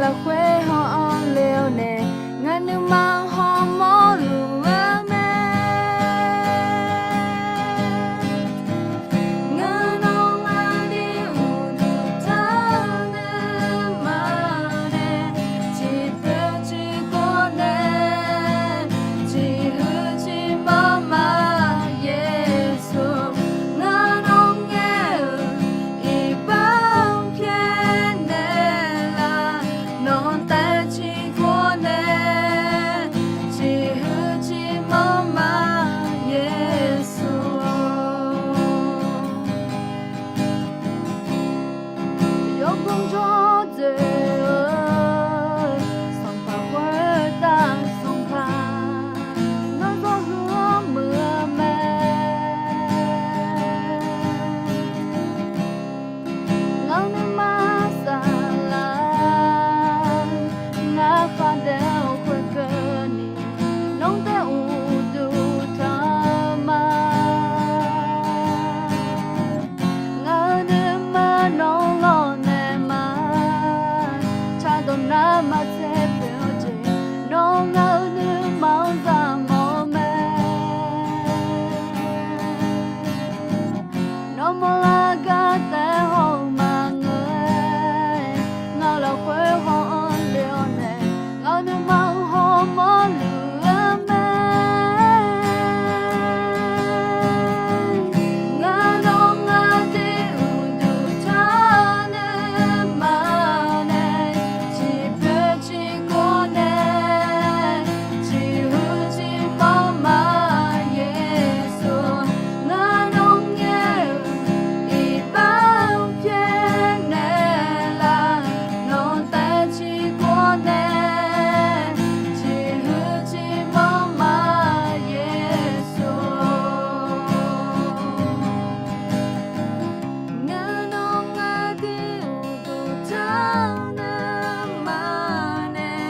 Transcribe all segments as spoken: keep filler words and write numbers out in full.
Khoer haw-anr le-awr nae, ngaq nuima hawmawr luf-eu mae. Ngaq nawr ngaq ni uqduq taq nuima nae, ciqpoeq ciqgawr nae, ciqhuiq ciqmanr ma Yeqsur. Ngaq nawr ngaer-euq iqbax pyaeqnaeq laf, nawq taef ciqgawr nae, ciqhuiq ciqmanr ma Yeqsur. Yawqghaq jawr dzoeq-eu Sanqpaq khoertav Sanqpaq, nawr zawr huiq-anr muiq-eu mae. Ngaq nuima saflar, ngar khardaef-eu khoerkeuvni, nawr taef uqduq taq-eu ma. Ngaq-euq nuima nawr lawrnaeq ma. Cardawq nar maqtser pyeuf-eu jeq, nawr ngaq-euq nuima-anr zaqmawf-eu mae. Nawr mawrlar gar taef haw-eu maqngeur-aer, ngaq lafkhoer haw-anr le-awr nae, ngaq-euq nuima-anr hawmawr luf-eu mae. Ngaq nawr ngaq dui uqduq taq nuima nae, ciqpoeq ciqgawr nae, ciqhuiq ciqmanr ma Yeqsur. Ngaq nawr ngaer-euq iqbax pyaeqnaeq laf, nawq taef ciqgawr nae, ciqhuiq ciqmanr ma Yeqsur. Ngaq nawr ngaq dui uqduq taq nuima nae,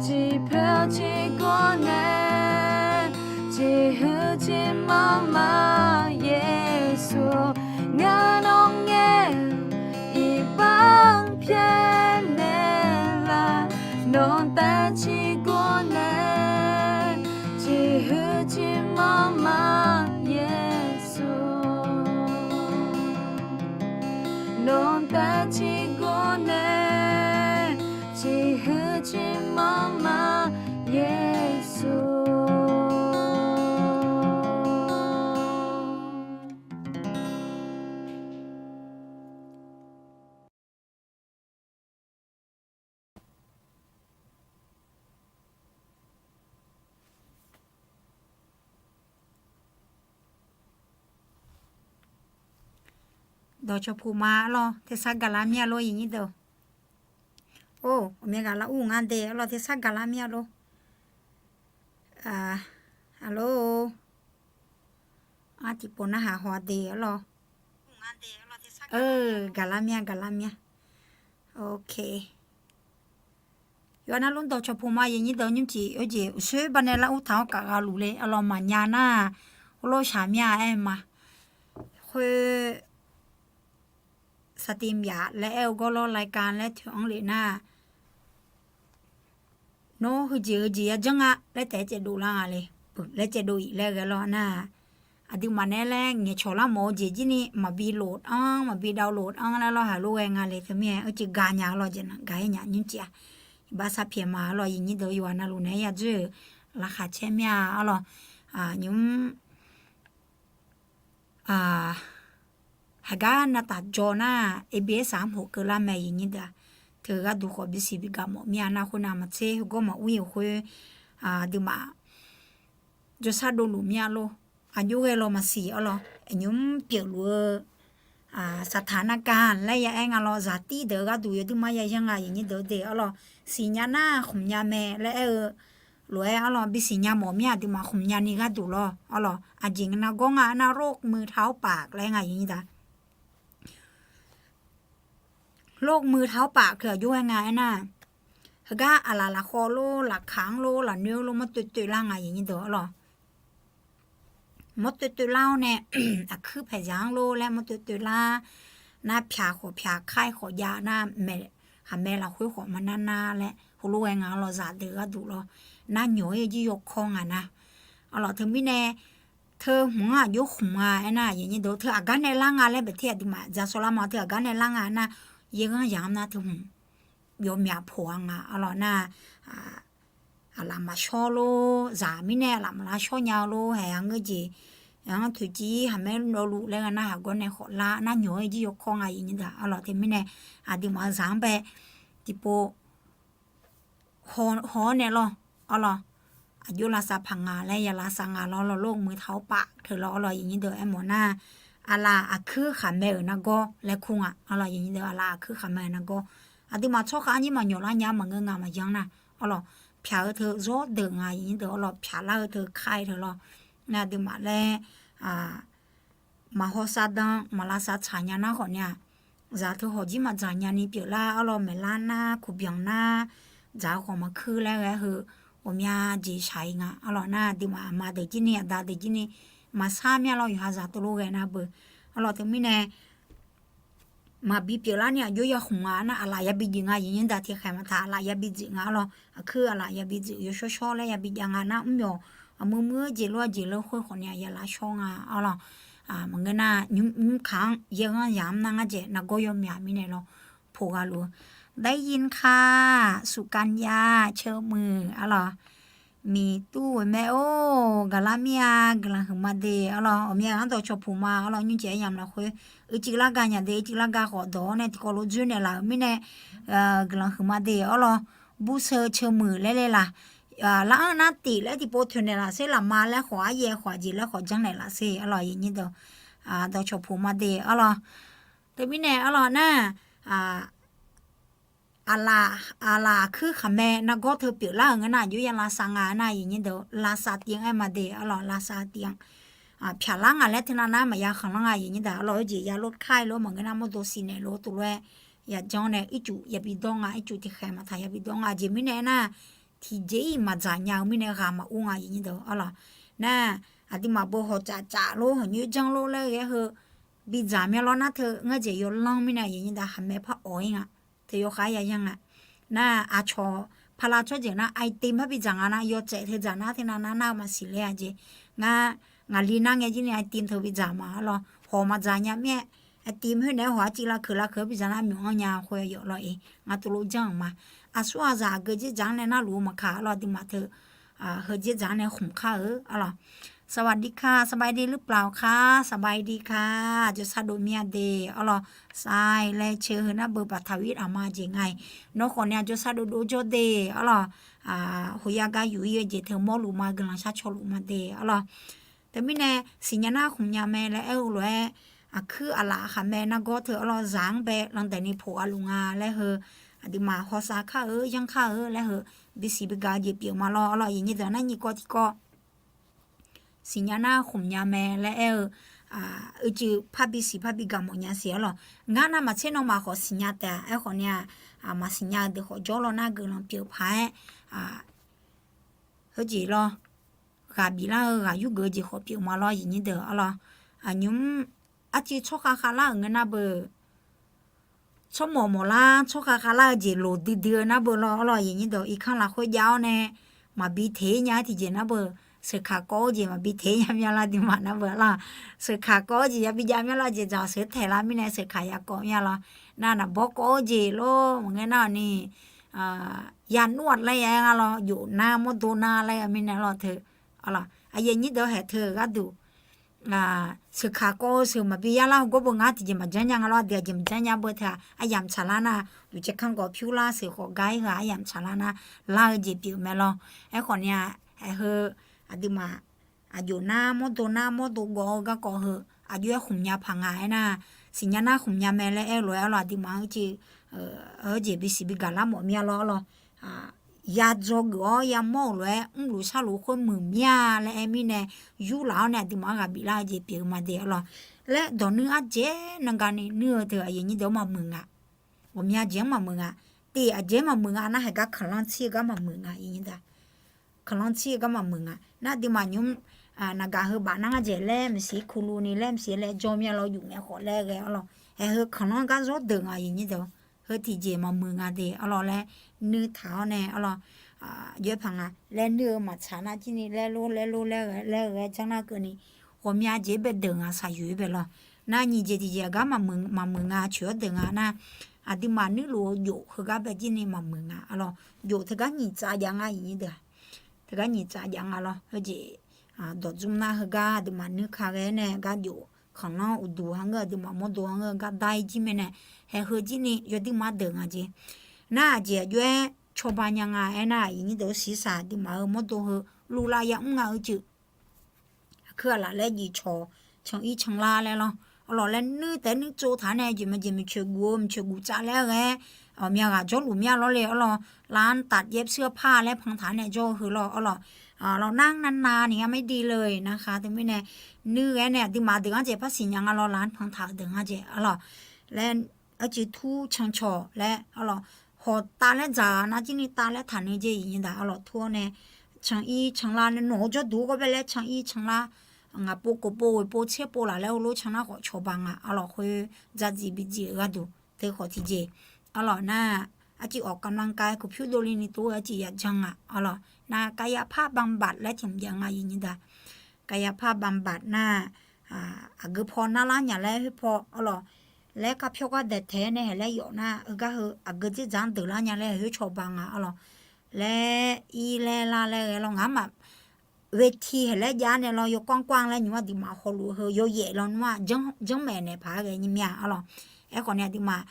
ciqpoeq ciqgawr nae, ciqhuiq ciqmanr ma Yeqsur. Ngaq nawr ngaer-euq iqbax pyaeqnaeq laf, nawq taef ciqgawr nae, ciqhuiq ciqmanr ma Yeqsur. Nawq taef ciqgawr nae, ciqhuiq ciqmanr ma Yeqsur. Dawqcawq puq ma arlawr, tersar gaqlar mir-a lor, iqnyir deuq. Or, aqmyan ghaq lar ur ngar de arlawr, tersar gaqlar mir-a lor. Arlawr, ar tiqpov narhaq haw-a de arlawr. Gaqlar mir-a, gaqlar mir-a. Ok. Yawqha navluf dawqcawq puq ma, iqnyir deuq nymrcif oejeq uqsoer banae lar ur taq-awr kaf gha luf le arlawr, maqnya nar, heulof shaq mir-a aer ma. Khoer saqtiv myaf laer aer-eu gawrlawr รายการ laer toeq-anr lef nar, nawr heujeq heujeq yajanr nga laer taef-aer caevdov lar nga le. Laer caevdov-iq laer ghae lawr nar, aqduimaf nae laer ngaeqcawq lar mawf-eu jeq jir ni maqbi โหลด-anr maqbi ดาวน์โหลด-anr laer lawr haq lof ghae nga le. Teumirnae uicuiv gaqnya lawr jeq na gaq-aer nya nymrcif-aq, iqbax sar pyaeq ma arlawr, iqnyir deuq yawqha navluf naeq-aer ya dzoer-euq laqkhaq caer mir-a arlawr. Nymr haqgar navtaf jaw nar, ABS-aq armq hof keuvlar mae, iqnyir deuq-aq. Teu gharduq khawf bisiq bigaq mawf mir-a nar, khoernav maqtser heugawr maqur-ir-euq khoer, aqduimaf jawrshar dovluf mir-a lor. Aqjox ghae lawr maqsiq arlawr, aqnymr pyeufluf-eu สถานการณ์ laer ya aer nga lawr, zaqtir deuq-eu gharduq yawduimar yayanr nga, iqnyir deuq de arlawr. Siqnya nar khmqnya mae laer aer-eu lof-aer arlawr, bisiqnya mawf mir-a, aqduimaf khmqnya ni gharduq lawr arlawr. Aqjeq nga nargawr nga aernar, โรคมือเท้าปาก laer nga, iqnyir deuq-aq. โรคมือเท้าปาก teu aqjox ghae nga aernar, heugar aqlaf lafkhawv lor, laqkaq-anr lor, lafnoer lor, mawr toev toev lar nga, iqnyir deuq arlawr. Mawr toev toev lar-awr nae, aqkuir paeqzaq-anr lor laer mawr toev toev lar nar, pyaq khawf pyaq, kar-aer khawf jav nar, maeq khaqmae lafkhoer khawf maqnar nar laer heulof ghae nga arlawq, zaqdeuq gharduq lawr. Nar nyawq-ir jir yawkawr nga nar. Arlawq teumirnae, teu hmq-anr aqjox khmq-a aernar, aqyuif nyir deuq teu aqgar nae lar nga laer baeq ter aqduimaf ja sawlar ma, teu aqgar nae lar nga nar, yaerghanr yamq nar teu hmq yawmyaq poq-a nga arlawq nar, aqlaf maqshawr lor, zaq mirnae aqlaf maqlar shawr nya-eu lor, haeq-a ngeur jeq, anr toeqciv-ir khaqmae nawvluf laer ghae nar haqgawr nae khawf lar, nar nyawq-ir jir yawkawr nga aqyuif nyir deuq arlawq teumirnae, aqduimaf-eu zaq-anr bae tiqpov haw-awr nae lawr, arlawq, aqjox lavsav paq nga laer ya lavsav nga lawr, lawr lor muiq taq-awr paf teu lawr arlawq, aqyuif nyir deuq aermawf nar, aqlaf aqkuir khaqmae-euq nargawr laer kur nga arlawq, aqyuif nyir deuq aqlaf aqkuir khaqmae-euq nargawr. Aqduimaf tsawrkhav-anr jir maqnyawf lar nya maqngeur nga maqyanr nar, arlawq, pyaq-eu teu zawr deuq nga aqyuif nyir deuq arlawq, pyaqlar-eu teu kar-ir teu lawr. Nar aqduimaf laer maqhaw sav dan maqlavsav tsaq nya nar khawf nya, zaq teu hawq jir maqdzaq nyani pyeuflar arlawq, maeqlar nar kuqbyanq nar, dzaq-eu khawf maqkuir laer ghae-aer heu ghawqmya jeq shaq-ir nga arlawq nar, aqduimaf aqma deuq jir ni aqda deuq jir ni maqsar mya lawr, yawqha zaq teulof ghae nar beu. Arlawq teumirnae maqbi pyeuflar ni aqjox ya khmq nga nar, aqlaf yabi jeq nga, aqyuif nyir deuq tiqkhaeq maqtaq aqlaf yabi jeq nga arlawq, aqkuir aqlaf yabi jeq yawshawr shawr laer yabi jav nga nar, mr yawq aqmuiq muiq-eu jeq lof-aer jeq lor khoer khawf ni aqya lavshawr nga arlawq. Maqngeur nar nymr kaq-anr yaerghanr yamq nar ngar jaeq nargawr yawmyaq mirnae lawr poq gha luf-eu. Daiyinka, suqkanya, ceuqmuiq arlawq, miqtuv-euq mae or, gaqlar mir-a, guiqlanq huiqma de arlawq, ghawqmya-anr dawqcawq puq ma arlawq, nymrcif aryamq lafkhoer uicuiv lar ga nya de, uicuiv lar ga khawf dawq-awr nae tiqkawv lof dzoer naeqlaf-euq mirnae guiqlanq huiqma de arlawq, burseu ceuqmuiq laer le laf, lar-anr nar tif laer tiqpov toeqnaeq laf ser laf ma laer khawf aryaev khawf aqjeq laer khawf janrnaeq laf ser arlawq, aqyuif nyir deuq dawqcawq puq ma de arlawq. Teumirnae arlawq nar, aqlaf, aqlaf aqkuir khaqmae nargawr teu pyeuflar-euq ngeur nar, aqjox ya lavsav nga nar, aqyuif nyir deuq lavsav tiq-anr aer ma de arlawq, lavsav tiq-anr pyaqlar ngaq laer teunav nar maqya khanqlanr nga, aqyuif nyir deuq arlawq, heujeq ya lor kar-ir lor maqngeur nar mawrdo siqnaeq lor tov lof-aer ya janr nae ircuf yabi dawr nga, ircuf tiqkhaeq maqtaq yabi dawr nga, aqjeq mirnae aernar, tiqjeq-ir maqdzaq nya-eu mirnae ghaq maqur nga, aqyuif nyir deuq arlawq. Nar, aqduimaf beu hawq caf caf lor hawq nyoer janr lor laer ghae-aer heu bidzaq mya lawr nar teu ngar jeq yawlanr mirnae aqyuif nyir deuq khaqmae par awq-ir nga. Teu yawkhav-aer ya yanr nga. Nar aqcawq pala tsawrjeuq nar item par bidzaq nga nar, yawtsaef teudzaq nar teunav nar nar-eu maqsiq ler-a jeq. Ngar, ngaqli nar ngae jir ni item teu bidzaq ma arlawq, hawq maqdzaq nya mir-aer, item khoer naeq-aer hawq-ar civ lavkeuq lavkeuq-aer bidzaq nar myof-anr nya khoer yawf lawr-ir, ngar tov lof janr-euq ma. Aqsur aqzaq aqgeu dzerdzaq-anr nae narluf-eu maqkaq arlawq, aqduimaf teu heu dzerdzaq-anr nae khmq kar-eu arlawq. สวัสดีค่ะ สบายดีหรือเปล่าคะ สบายดีค่ะ jawrsar dov mir-a de arlawq, sai laer ceu heu nar beu ปฐวี aqma jeq nga-iq, nawr khawf nae jawrsar dovdov jawr de arlawq. Hoqya gar yuf-ir-eu jeq teu mawrluf ma, guiqlanq shar cawluf ma de arlawq. Teumirnae siqnya nar khmq nya mae laer aer-eu lof-aer, aqkuir aqlaf khaqmae nargawr teu arlawq zaq-anr bae landaeq ni poq gha luf nga laer heu, aqduimaf hawsav kar-eu yanr kar-eu laer heu, bisiq bigaq-eu jeq pyeuf ma lawr arlawq, aqyuif nyir deuq nar nyiq kawv tiqkawv siqnya nar khmq nya mae laer aer-eu, uicuiv parbi siq parbi gaq mawf nya siq arlawq. Ngar navmaqtser nawmaf khawf siqnya taef-a, aerkhawf ni-a, maqsiqnya-eu deuq khawf jawr lawr nar guiqlanq pyeuf paq-aer, heujeq lawr, ghaq biflar-eu ghaq yurgeuf-eu jeq khawf pyeuf ma lawr, aqyuif nyir deuq arlawq. Aqnymr arcuiv tsawrkhav khavlar-euq ngeur nar beu, tsawrmawf mawflar tsawrkhav khavlar-eu jeq loq duidui-eu nar beu lawr arlawq, aqyuif nyir deuq irkanr lafkhoer jav-awr nae maqbi teq nya-aer tiqjeq nar beu, sheuqkaq kawv-eu jeq maqbi teq nya mya lar, aqduimaf nar beu arlawq. Sheuqkaq kawv-eu jeq yabi jav mya lar, jeq dzaq sheuq taeq lar mirnae sheuqkaq ya kawv mya lawr. Nar naqbawr kawv-eu jeq lor maqngeur nar-awq ni, yanr-aq laer ya-aer ngar lawr, jov nar mawrdo nar laer ya mirnae lawr teu, aqyuif nyir deuq haeq teu-euq gharduq sheuqkaq kawv-eu sheuq maqbi yar lar heugar beu ngar tiqjeq maqjanr nya nga lawr, aqdui aqjeq maqjanr nya beu teu-aq, aryamq tsaqlar nar, duqcaer kanr gawq pyur lar sheuq khawf gar-ir heu-aq aryamq tsaqlar nar, lar-eu jeq pyeuf mae lawr. Aerkhawf ni-a, aer heu, aqduimaf aqjox nar mawrdo nar mawrdo gawv-eu garkawv heu aqjox-aer khmq nya paq nga aernar, siqnya nar khmq nya mae laer aer-eu lof-aer arlawq, aqduimaf-anr uicuiv heujeq bisiq bigaq lar mawf mya lawr arlawq. Yadzaw geuf-awr yamawr-euq lof-aer mrluf sharluf khoer muiq mir-a laer aer mirnae, yurlaf-awr nae aqduimaf-anr ghaq biflar-eu jeq pyeuf-eu ma de arlawq. Laer dawq nuir ardzaeq-aer nanga ni nuir-eu teu aqyuif nyir deuq-anr maqmuiq nga. Ghawqmya jeq-anr maqmuiq nga. Tiq aqjeq-anr maqmuiq nga nar, haiq gar kanqlanr tsir-eu gar maqmuiq nga, aqyuif nyir deuq. Kanqlanr tsir-eu gar maqmuiq nga. Nar aqduimaf nymr, naqgaq heu baf nar ngar dzaeq laer maqsiq, kulu ni laer maqsiq laer jawr mya lawr, yuf ngae khawf laer ghae arlawq. Haeq heu kanqlanr gar zawr deuq nga, aqyuif nyir deuq. Heu tiqjeq maqmuiq nga de arlawr laer nuir taq-awr nae arlawr, aqjox-aer paq nga laer nuir-eu maqtsaq nar jir ni laer lor laer lor laer ghae laer ghae janr nar keuvni, ghawqmya jeq-aer bae deuq nga shaqyoeq-aer bae lawr. Nar nyiq jeq tiqjeq aqgar maqmuiq nga coeq-awr deuq nga nar, aqduimaf nuirluf-eu jof heugar bae jir ni maqmuiq nga arlawr. Jof teugar nyiq tsav jav nga iqnyir deuq-aq, teugar nyiq tsav jav nga lawr. Heujeq dawqdzmr nar heugar aqduimaf nuir ka ghae-aer nae gar jof khanqlanr uqduq ha ngeur aqduimaf mawrdo ha ngeur gar dar-ir jir mae nae, haeq heu jir ni yawduir mar deuq nga jeq. Nar aqjeq aqjox-aer cawba nya nga aernar, iqnyir deuq-eu shiqshaq aqduimaf-euq mawrdo heu luvlav yamr nga-eu jeq. Aqkuir aqlaf laer jiq cawq canr ir canr lar laer lawr. Arlawq laer nuir taef nuir tsov taq-anr nae jeq maqjeq maqcoeq guf-eu maqcoeq guf tsav laer ghae-aer, aqmya ghaq jawrluf mya lawr le arlawq. Lavtaf jaev psuir-eu par laer pan taq-anr nae jawr-eu heu lawr arlawq. Aqlawq nar navnav ni nga maer di le-eq narkhaq teumirnae, nuir ghae nae aqduimaf deuq ngar jeq par siqnya nga lawr lavtaq-euq deuq ngar jeq arlawq. Laer arcuiv tur cancawq laer arlawq. Hawq tav laer dzaq nar jir ni tav laer taqnui jeq iqnyir daq arlawq tur-awr nae, canr ir canr lar nae nawq-eu jawrduq-eu gawr bae laer canr ir canr lar, ngaq pov kof pov ghoeq pov tser pov laf laer heulof canr nar khawf cawba nga arlawq. Khoer dzardziq bidziq-eu gharduq teu khawf tiqjeq arlawq nar, arcuiv awq kamlanr kav-aer kuqpyur dovle ni tov-eu arcuiv yajanr nga arlawq. Nar kayapar banbaq laer tiq mq jav nga iqnyir daq. Kayapar banbaq nar, aqgeu paw narlar nya laer khoer paw arlawq. Laer karpyawr gar daeq taeq-aer nae haeq laer yawf nar, heugar heu aqgeu dzerdzaq-anr deuqlar nya laer haeq khoer cawba nga arlawq. Laer ir laer lar laer ghae lawr ngaqmaf ghae ti haeq laer jav nae lawr yawkawr kawr laer nymr aqduimaf hawluf-eu heu yawyaef lawnmr-aq janrmaeq naeq paq-aer ghae nyir mir-a arlawq. Aerkhawf ni aqduimaf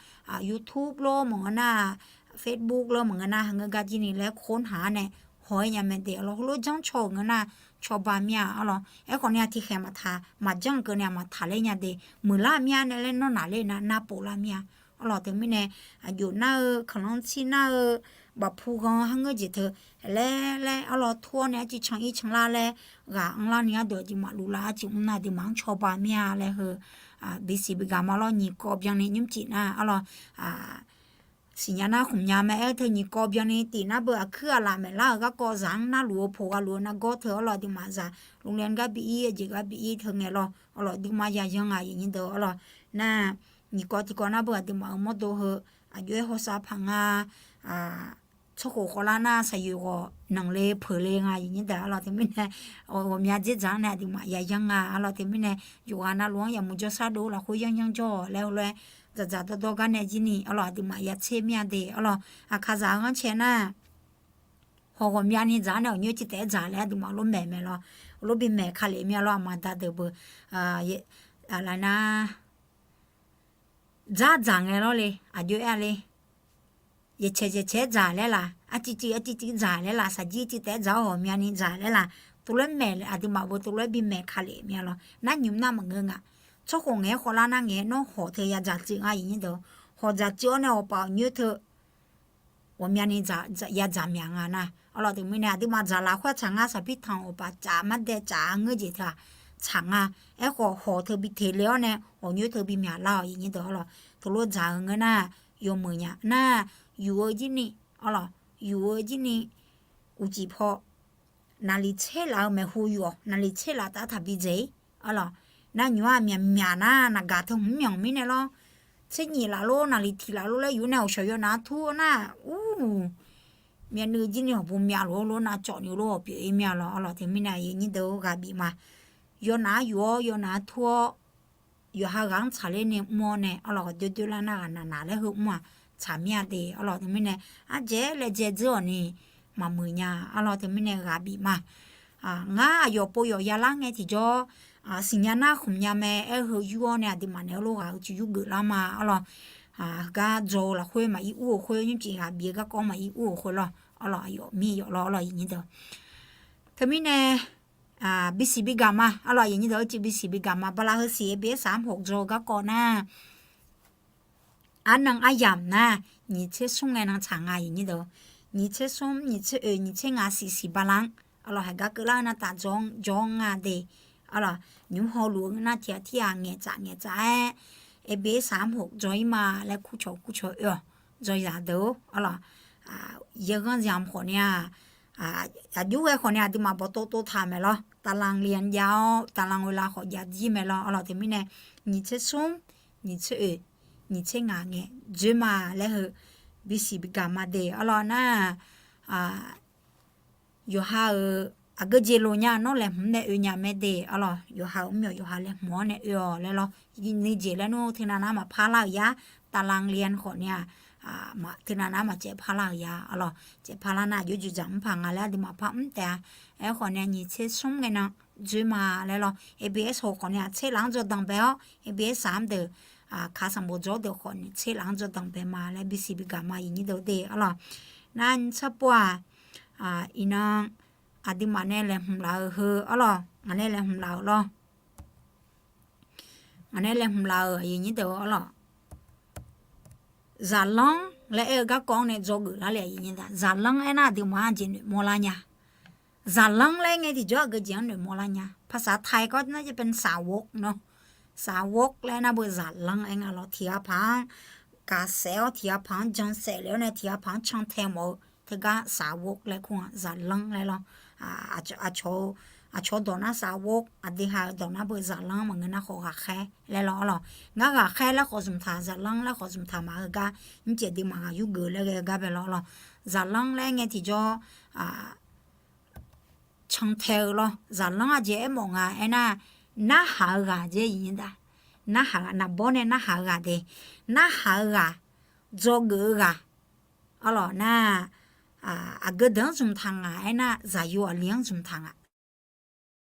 YouTube lor maqngeur nar, Facebook lor maqngeur nar, hangeur gar jir ni laer kor haq-ar nae haw-aer nya mae de arlawq. Heulof janr caw-euq ngeur nar cawba mir-a arlawq. Aerkhawf ni aqtiqkhaeq maqtaq maqjanr keuvni aqmaf taqler nya de, muiqlar mir-a nae laer nawr naqler nar narpov lar mir-a arlawq. Teumirnae aqjox nar-eu kanqlanr tsir nar-eu bafpu ghan-eu har ngeur jeq teu laer laer arlawq tur-awr nae arcuiv canr ir canr lar laer ghaq anrlar ni gharduq aqduimaf luf lar arcuiv mr nar aqduimaf-anr cawba mir-a laer heu bisiq bigaq ma lawr. Nyiq kawv byanni nymrcif nar arlawq, siqnya nar khmq nya mae aer teu nyiq kawv byanni tif nar beu aqkuir aqlaf maeqlar-euq garkawv zaq-anr narluf-eu poq gha luf-eu nargawr teu arlawq aqduimaf zaq lofle gar bi ir-eu jeq gar bi ir teu ngae lawr arlawq. Aqduimaf yayan-aq iqnyir deuq arlawq. Nar nyiq kawv tiqkawv nar beu aqduimaf-euq mawrdo heu aqjox-aer hawsav paq nga, tsawrkhof khawvlar nar saqyoeq ghawq nanqle peuqle nga iqnyir daq arlawq. Teumirnae ghawqmya dzerdzaq-anr nae aqduimaf yayan nga arlawq. Teumirnae yawqghaq navluf-anr yamq jawrshar dov lafkhoer yanryanr jawr-awq laer heulof-aer dzaqdzaq dawrdawr gar nae jir ni arlawq aqduimaf yatser mir-a de arlawq. Aqkaqzaq-anr cae nar hawq ghawqmyani dzaq-anr nae aqnyoer citaef-aer dzaq laer aqduimaf lof maeq mae lawr. Lof bi maeq ka lef mir-a lawr aqma da deuq beu, aqlaf nar dzardzaq ngae lawr le, aqjox-aer-a le. Yaeqcaeq yaeqcaeq-aer dzaq laer laf, arcuiv cuiv arcuiv cuiv dzaq laer laf, saqjir cuiv taef-aer dzaq-awr ghawqmyani dzaq laer laf, tov lof-aer maeq aqduimaf beu tov lof-aer bi maeq ka lef mir-a lawr. Nar nymq nar maqngeur nga. Tsawrkhof ngaeq-aer khawvlar nar ngaeq-aer nawr hawq teu yadzaq cuiv nga iqnyir deuq. Hawq dzaq cuiv-awr nae ghawqpaf aqnyoer teu ghawqmyani yadzaq myaq nga nar arlawq. Teumirnae aqduimaf dzaqlaf khoer-aq tsaq nga, saqpir tanq ghawqpaf caf mardae caf-a ngeur jeq teu-aq tsaq nga. Aerkhawf hawq teu bi teq le-awr nae ghawqnyoer teu bi myaqlar-awq iqnyir deuq arlawq. Tov lof dzaq-eu ngeur nar yawmuiq nya nar, yuf-eu jir ni arlawq, yuf-eu jir ni uqcif paw naqliq tser laf-eu maeqhu yuf-awq, naqliq tser laf taf taq bi dzaeq-ir arlawq. Nar nymq-aq myaqmyaq nar naqgaq teu hmq myanq mirnae lawr, tser nyif laf lor naqliq tiq laf lor laer yuf nae awqshawq yaw nav-anr tur nar, ur, myavnuiv jir ni hawqbu myav lof-aer lof nar cawv ni lof-awq pyeuf-ir mir-a lawr arlawq. Teumirnae aqyuif aqnyir deuq-or ghaq bif ma. Yaw nav-anr yuf-awr yaw nav-anr tur-awr yawqha ghaq-anr tsaqler ni mr-awr nae arlawq ghaq doer doer lar nar ghaq naq naq laer heu mr-aq tsaq mir-a de arlawq. Teumirnae ardzaeq laejae dzeur-awq ni maqmuiq nya arlawq. Teumirnae ghaq bif ma. Ngar aqyawf pov yawf yalar ngae tiqjawr siqnya nar khmq nya mae aer heu yur-awr nae aqduimaf naeq-aer lof ghaq-eu cuiv yur geuflar ma arlawq. Heugar dzaw-eu lafkhoer maqir ur-euq khoer nymrcif ghaq bif-eu garkawv maqir ur-euq khoer lawr arlawq. Aqyawf mir yawf lawr arlawq iqnyir deuq. Teumirnae bisiq bigaq ma arlawq iqnyir deuq-or cuiv bisiq bigaq ma bala heu siq-aer bi-aer saq-anr hoq dzaw-eu garkawv nar arnan aryamq nar nyiq tser smr ngae nan tsaq nga iqnyir deuq. Nyiq tser smr nyiq tser oeq nyiq tser ngaq siq siq bala-anr arlawq haiq gar keuvlar-eu nar taf dzaw-anr dzaw-anr nga de arlawq. Nymq hawluf-eu ngeur nar tiq ghaq tir ghaq ngaeqtsaf ngaeqtsaf-aer aer bi-aer saq-anr hoq dzaw-ir ma laer kurcawq kurcawq oe-awq. Dzaw zaq deuq-or arlawq. Yaghanr zaq mq khawf ni-aq, aqjox ghae khawf ni aqduimaf bawqtov tov taq maeq lawr. Tavlanq le-anr jav-awr tavlanq oe lav khawf jav jir mae lawr arlawq. Teumirnae nyiq tser smr nyiq tser oeq nyiq tser ngaq ngae dzoer ma laer heu bisiq bigaq ma de arlawr nar, yawqha-euq aqgeujeq loq nya nawr laeqhmq nae oe nya mae de arlawr. Yawqha-euq mr yawq yawqha laeqhmq-awr nae oe-awq laer lawr. Nuijeq laer nmr teunav nar maqpar lar-euq yar, tavlanr lian khawf ni-aq, teunav nar maqcaev par lar-euq yar arlawr. Caev par lar nar aqjox juq dzaq mr paq nga laer aqduimaf par mr taef-a. Aerkhawf ni-aq nyiq tser smr ngae nan dzoer ma laer lawr. ABS hoq khawf ni-aq tser laf-anr dzawdan bae-awr ABS saq-anr deuq, ka sanqbof dzawr deuq khawf ni tser laf-anr dzawdan bae ma laer bisiq bigaq ma aqyuif nyir deuq de arlawr. Nar nymr tsar pov-aq, iqnan aqduimaf nae laeqhmq laf-eu heu arlawr, ngaq nae laeqhmq laf-euq lawr. Ngaq nae laeqhmq laf-euq aqyuif nyir deuq arlawr. Zaqlanr laer aer-eu garkawv-anr nae dzawgeuf lar le aqyuif nyir deuq. Zaqlanr aernar aqduimaf-anr jeq noeqmawr lar nya. Zaqlanr laer ngae tiqjawr aqgeujeq-anr noeqmawr lar nya. ภาษาไทย kawv nar jeq เป็นสาวก nawr, สาวก laer nar beu zaqlanr aer nga lawr. Tiq ghaq paq-anr gaqsaef-awr tiq ghaq paq-anr jansaef le-awr nae tiq ghaq paq-anr cantae mawf-eu teugar สาวก laer kur-a. Zaqlanr laer lawr. Aqcawq dawq nar สาวก, aqdui ha-euq dawq nar beu zaqlanr maqngeur nar khawf ghaqkhaer laer lawr arlawr. Ngar ghaqkhaer laer khawf zmqtaq, zaqlanr laer khawf zmqtaq maqheu gar, nymrcaef duimaf ghaq yurgeuf laer ghae-eu gar bae lawr arlawr. Zaqlanr laer ngae tiqjawr cantae-eu lawr. Zaqlanr aqjeq aermawf nga aernar, narhaq-eu ghaq jeq aqyuif nyir deuq. Narhaq-eu ghaq, naqbawr nae narhaq-eu ghaq de. Narhaq-eu ghaq, dzawgeuf-eu ghaq arlawr nar, aqgeu deuq-anr zmqtaq ngaq aernar zaqyo aqli-anr zmqtaq ngaq.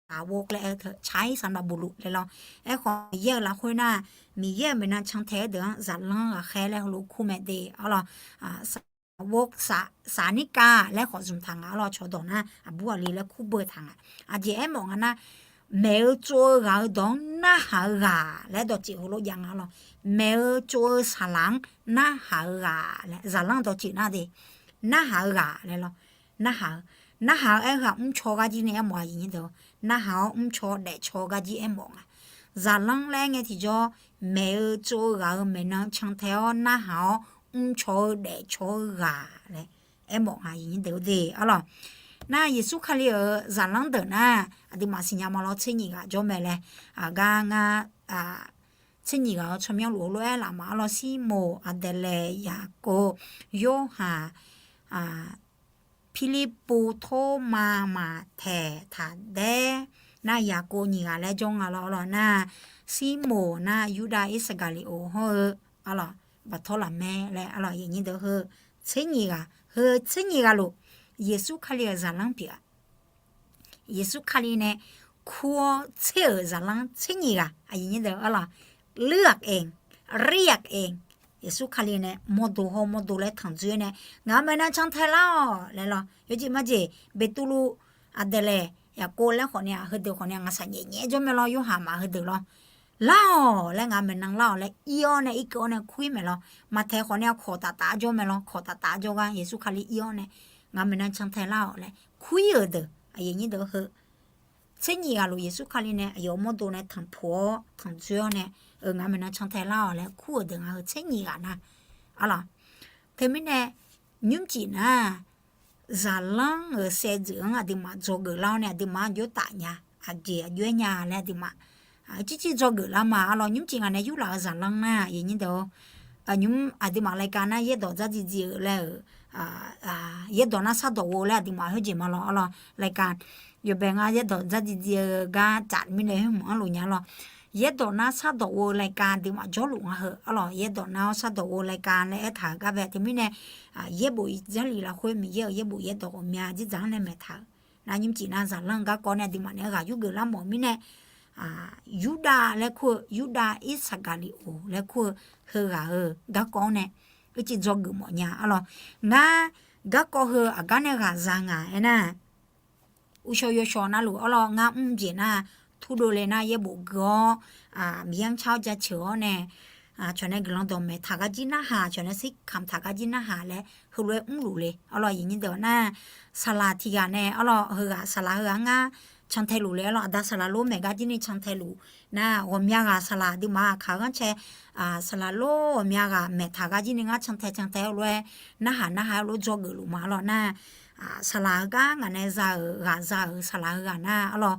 สาวก laer aer-eu teu ใช้สำหรับบุรุษ laer lawr. Aerkhawf Miqyaer-euq lafkhoer nar, Miqyaer-euq maeqnan cantae-eu deuq-anr zaqlanr ghaqkhaer laer heulof kur mae de arlawr. สาวก, สานิกา laer khawf zmqtaq ngaq arlawr. Cawqdawq nar aqbur aqli laer kur beu taq ngaq. Aqjeq aermawf nga nar, maeq-eu tsov-eu ghaq-eu dawq-anr narhaq-eu ghaq laer dawqtsuif heulof jav nga arlawr. Maeq-eu tsov-eu saqlaq-anr narhaq-eu ghaq laer zaqlanr dawqtsuif nar de. Narhaq-eu ghaq laer lawr. Narhaq-eu, narhaq-eu aer-eu ghaq mrcaw gar jir nae aermawf aqyuif nyir deuq. Narhaq-awr mrcaw daefcaw gar jir aermawf nga. Zaqlanr laer ngae tiqjawr, maeq-eu tsov-eu ghaq-euq maeqnan cantae-awr narhaq-awr mrcaw-eu daefcaw-eu ghaq laer aermawf nga aqyuif nyir deuq de arlawr. Nar Yeqsur Kali-euq zaqlanr deuq nar, aqduimaf siqnya ma lawr, tser nyiq ghaq jawr mae laer. Aqgar ngar tser nyiq ghaq-eu tsawrmyanr luf-eu lof-aer laf ma arlawr. Sirmoq, Aqdaeqlaeq, Yaqkov, Yorhaq, Pirlirpuv, Tormav, Maqtaeq, Taqdaer, nar Yaqkov nyiq ghaq laer jawr nga lawr arlawr nar, Sirmoq nar Yurdav Irsaqgaqliqoq hawr-eu arlawr, Baqtawrlaqmaer laer arlawr aqyuif nyir deuq heu tser nyiq ghaq, heu tser nyiq ghaq luf, Yeqsur Kali-euq zaqlanr pyeuf-a. Yeqsur Kali nae kur-awr tser-euq zaqlanr tser nyiq ghaq aqyuif nyir deuq arlawr, เลือกเอง, เรียกเอง. Yeqsur Kali nae mawrdo hawr mawrdo laer tanqdzoer nae, ngaq-euq maeqnan cantae lar-awq laer lawr. Yawjeq majeq Beqtuvluv, Aqdaeqlaeq, Yaqkov laer khawf ni-aq, heudeuq khawf ni-aq, ngaqshaq nyaef nyaef jawr mae lawr. Yorhaq maf heudeuq lawr. Lar-awq laer, ngaq-euq maeqnan lar-awq laer ir-awr nae irkeuv-awr nae kur-ir mae lawr. Maqtaeq khawf ni-aq, kawq taf taf jawr mae lawr. Kawq taf taf jawr gar Yeqsur Kali ir-awr nae, ngaq-euq maeqnan cantae lar-awq laer kur-ir-euq deuq aqyuif nyir deuq heu tser nyiq ghaq luf Yeqsur Kali nae aqyawf-euq mawrdo nae tanqpuq-awr tanqdzoer-awr nae, ngaq-euq maeqnan cantae lar-awq laer kur-euq deuq ngaq heu tser nyiq ghaq nar arlawr. Teumirnae nymrcif nar, zaqlanr-euq saevdzeuf-anr aqduimaf dzawgeuf lar-awr nae aqduimaf-anr jawr taf nya, aqjeq aqjox-aer nya laer aqduimaf circir dzawgeuf lar ma arlawr. Nymrcif ngaq nae yurlaf-eu zaqlanr nar aqyuif nyir deuq-or, nymr aqduimaf รายการ nar yaerdawq dzardziv dziv-eu laer-euq, yaerdawq nar shardawq ghof laer aqduimaf khoerjeq ma lawr arlawr. รายการ yawbae ngar yaerdawq dzardziv dziv-eu gar tsaf mirnae khoermq-anr luf nya lawr. Yaerdawq nar shardawq ghof-eu รายการ aqduimaf jawrluf nga heu arlawr. Yaerdawq nar-awr shardawq ghof-eu รายการ laer aertaq-euq gar bae teumirnae, yaerbof Jarlif lafkhoer Miqyaer-euq yaerbof yaerdawq ghawqmya dzerdzaq-anr nae maeqtaq-euq nar nymrcif nar zaqlanr-eu garkawv nae aqduimaf naeq-aer ghaq yurgeuf lar mawf mirnae, Yurdav laer kur-eu, Yurdav Irsaqgaqliqoq laer kur-eu heughaq-euq garkawv-anr nae ircif dzawgeuf mawf nya arlawr. Ngar garkawv heu aqgar nae ghaq za ngaq aernar, uqshawq yawshawq navluf arlawr ngar mr jeq nar, turdov le nar yaerbof gui-awr, Miqyaer-anr car-awr jaceuq-awr nae, cawq nae guiqlanq dawqmaeq taq gar jir narhaq, cawq nae sirkamq taq gar jir narhaq laer heulof-aer mrluf le arlawr. Aqyuif nyir deuq nar, saqlaq tiq ghaq nae arlawr, heughaq saqlaq heughaq ngar cantae luf le arlawr. Aqda saqlaq lor maeq gar jir ni cantae luf nar, ghawqmya ghaq saqlaq aqduimaf kaq-eu ghanrcae, saqlaq lor ghawqmya ghaq maeqtaq gar jir ni ngar cantae cantae-awr lof-aer narhaq narhaq-aer lof dzawgeuf luf ma arlawr nar, saqlaq heugar ngaq nae za-euq ghaq za-euq saqlaq heughaq nar arlawr,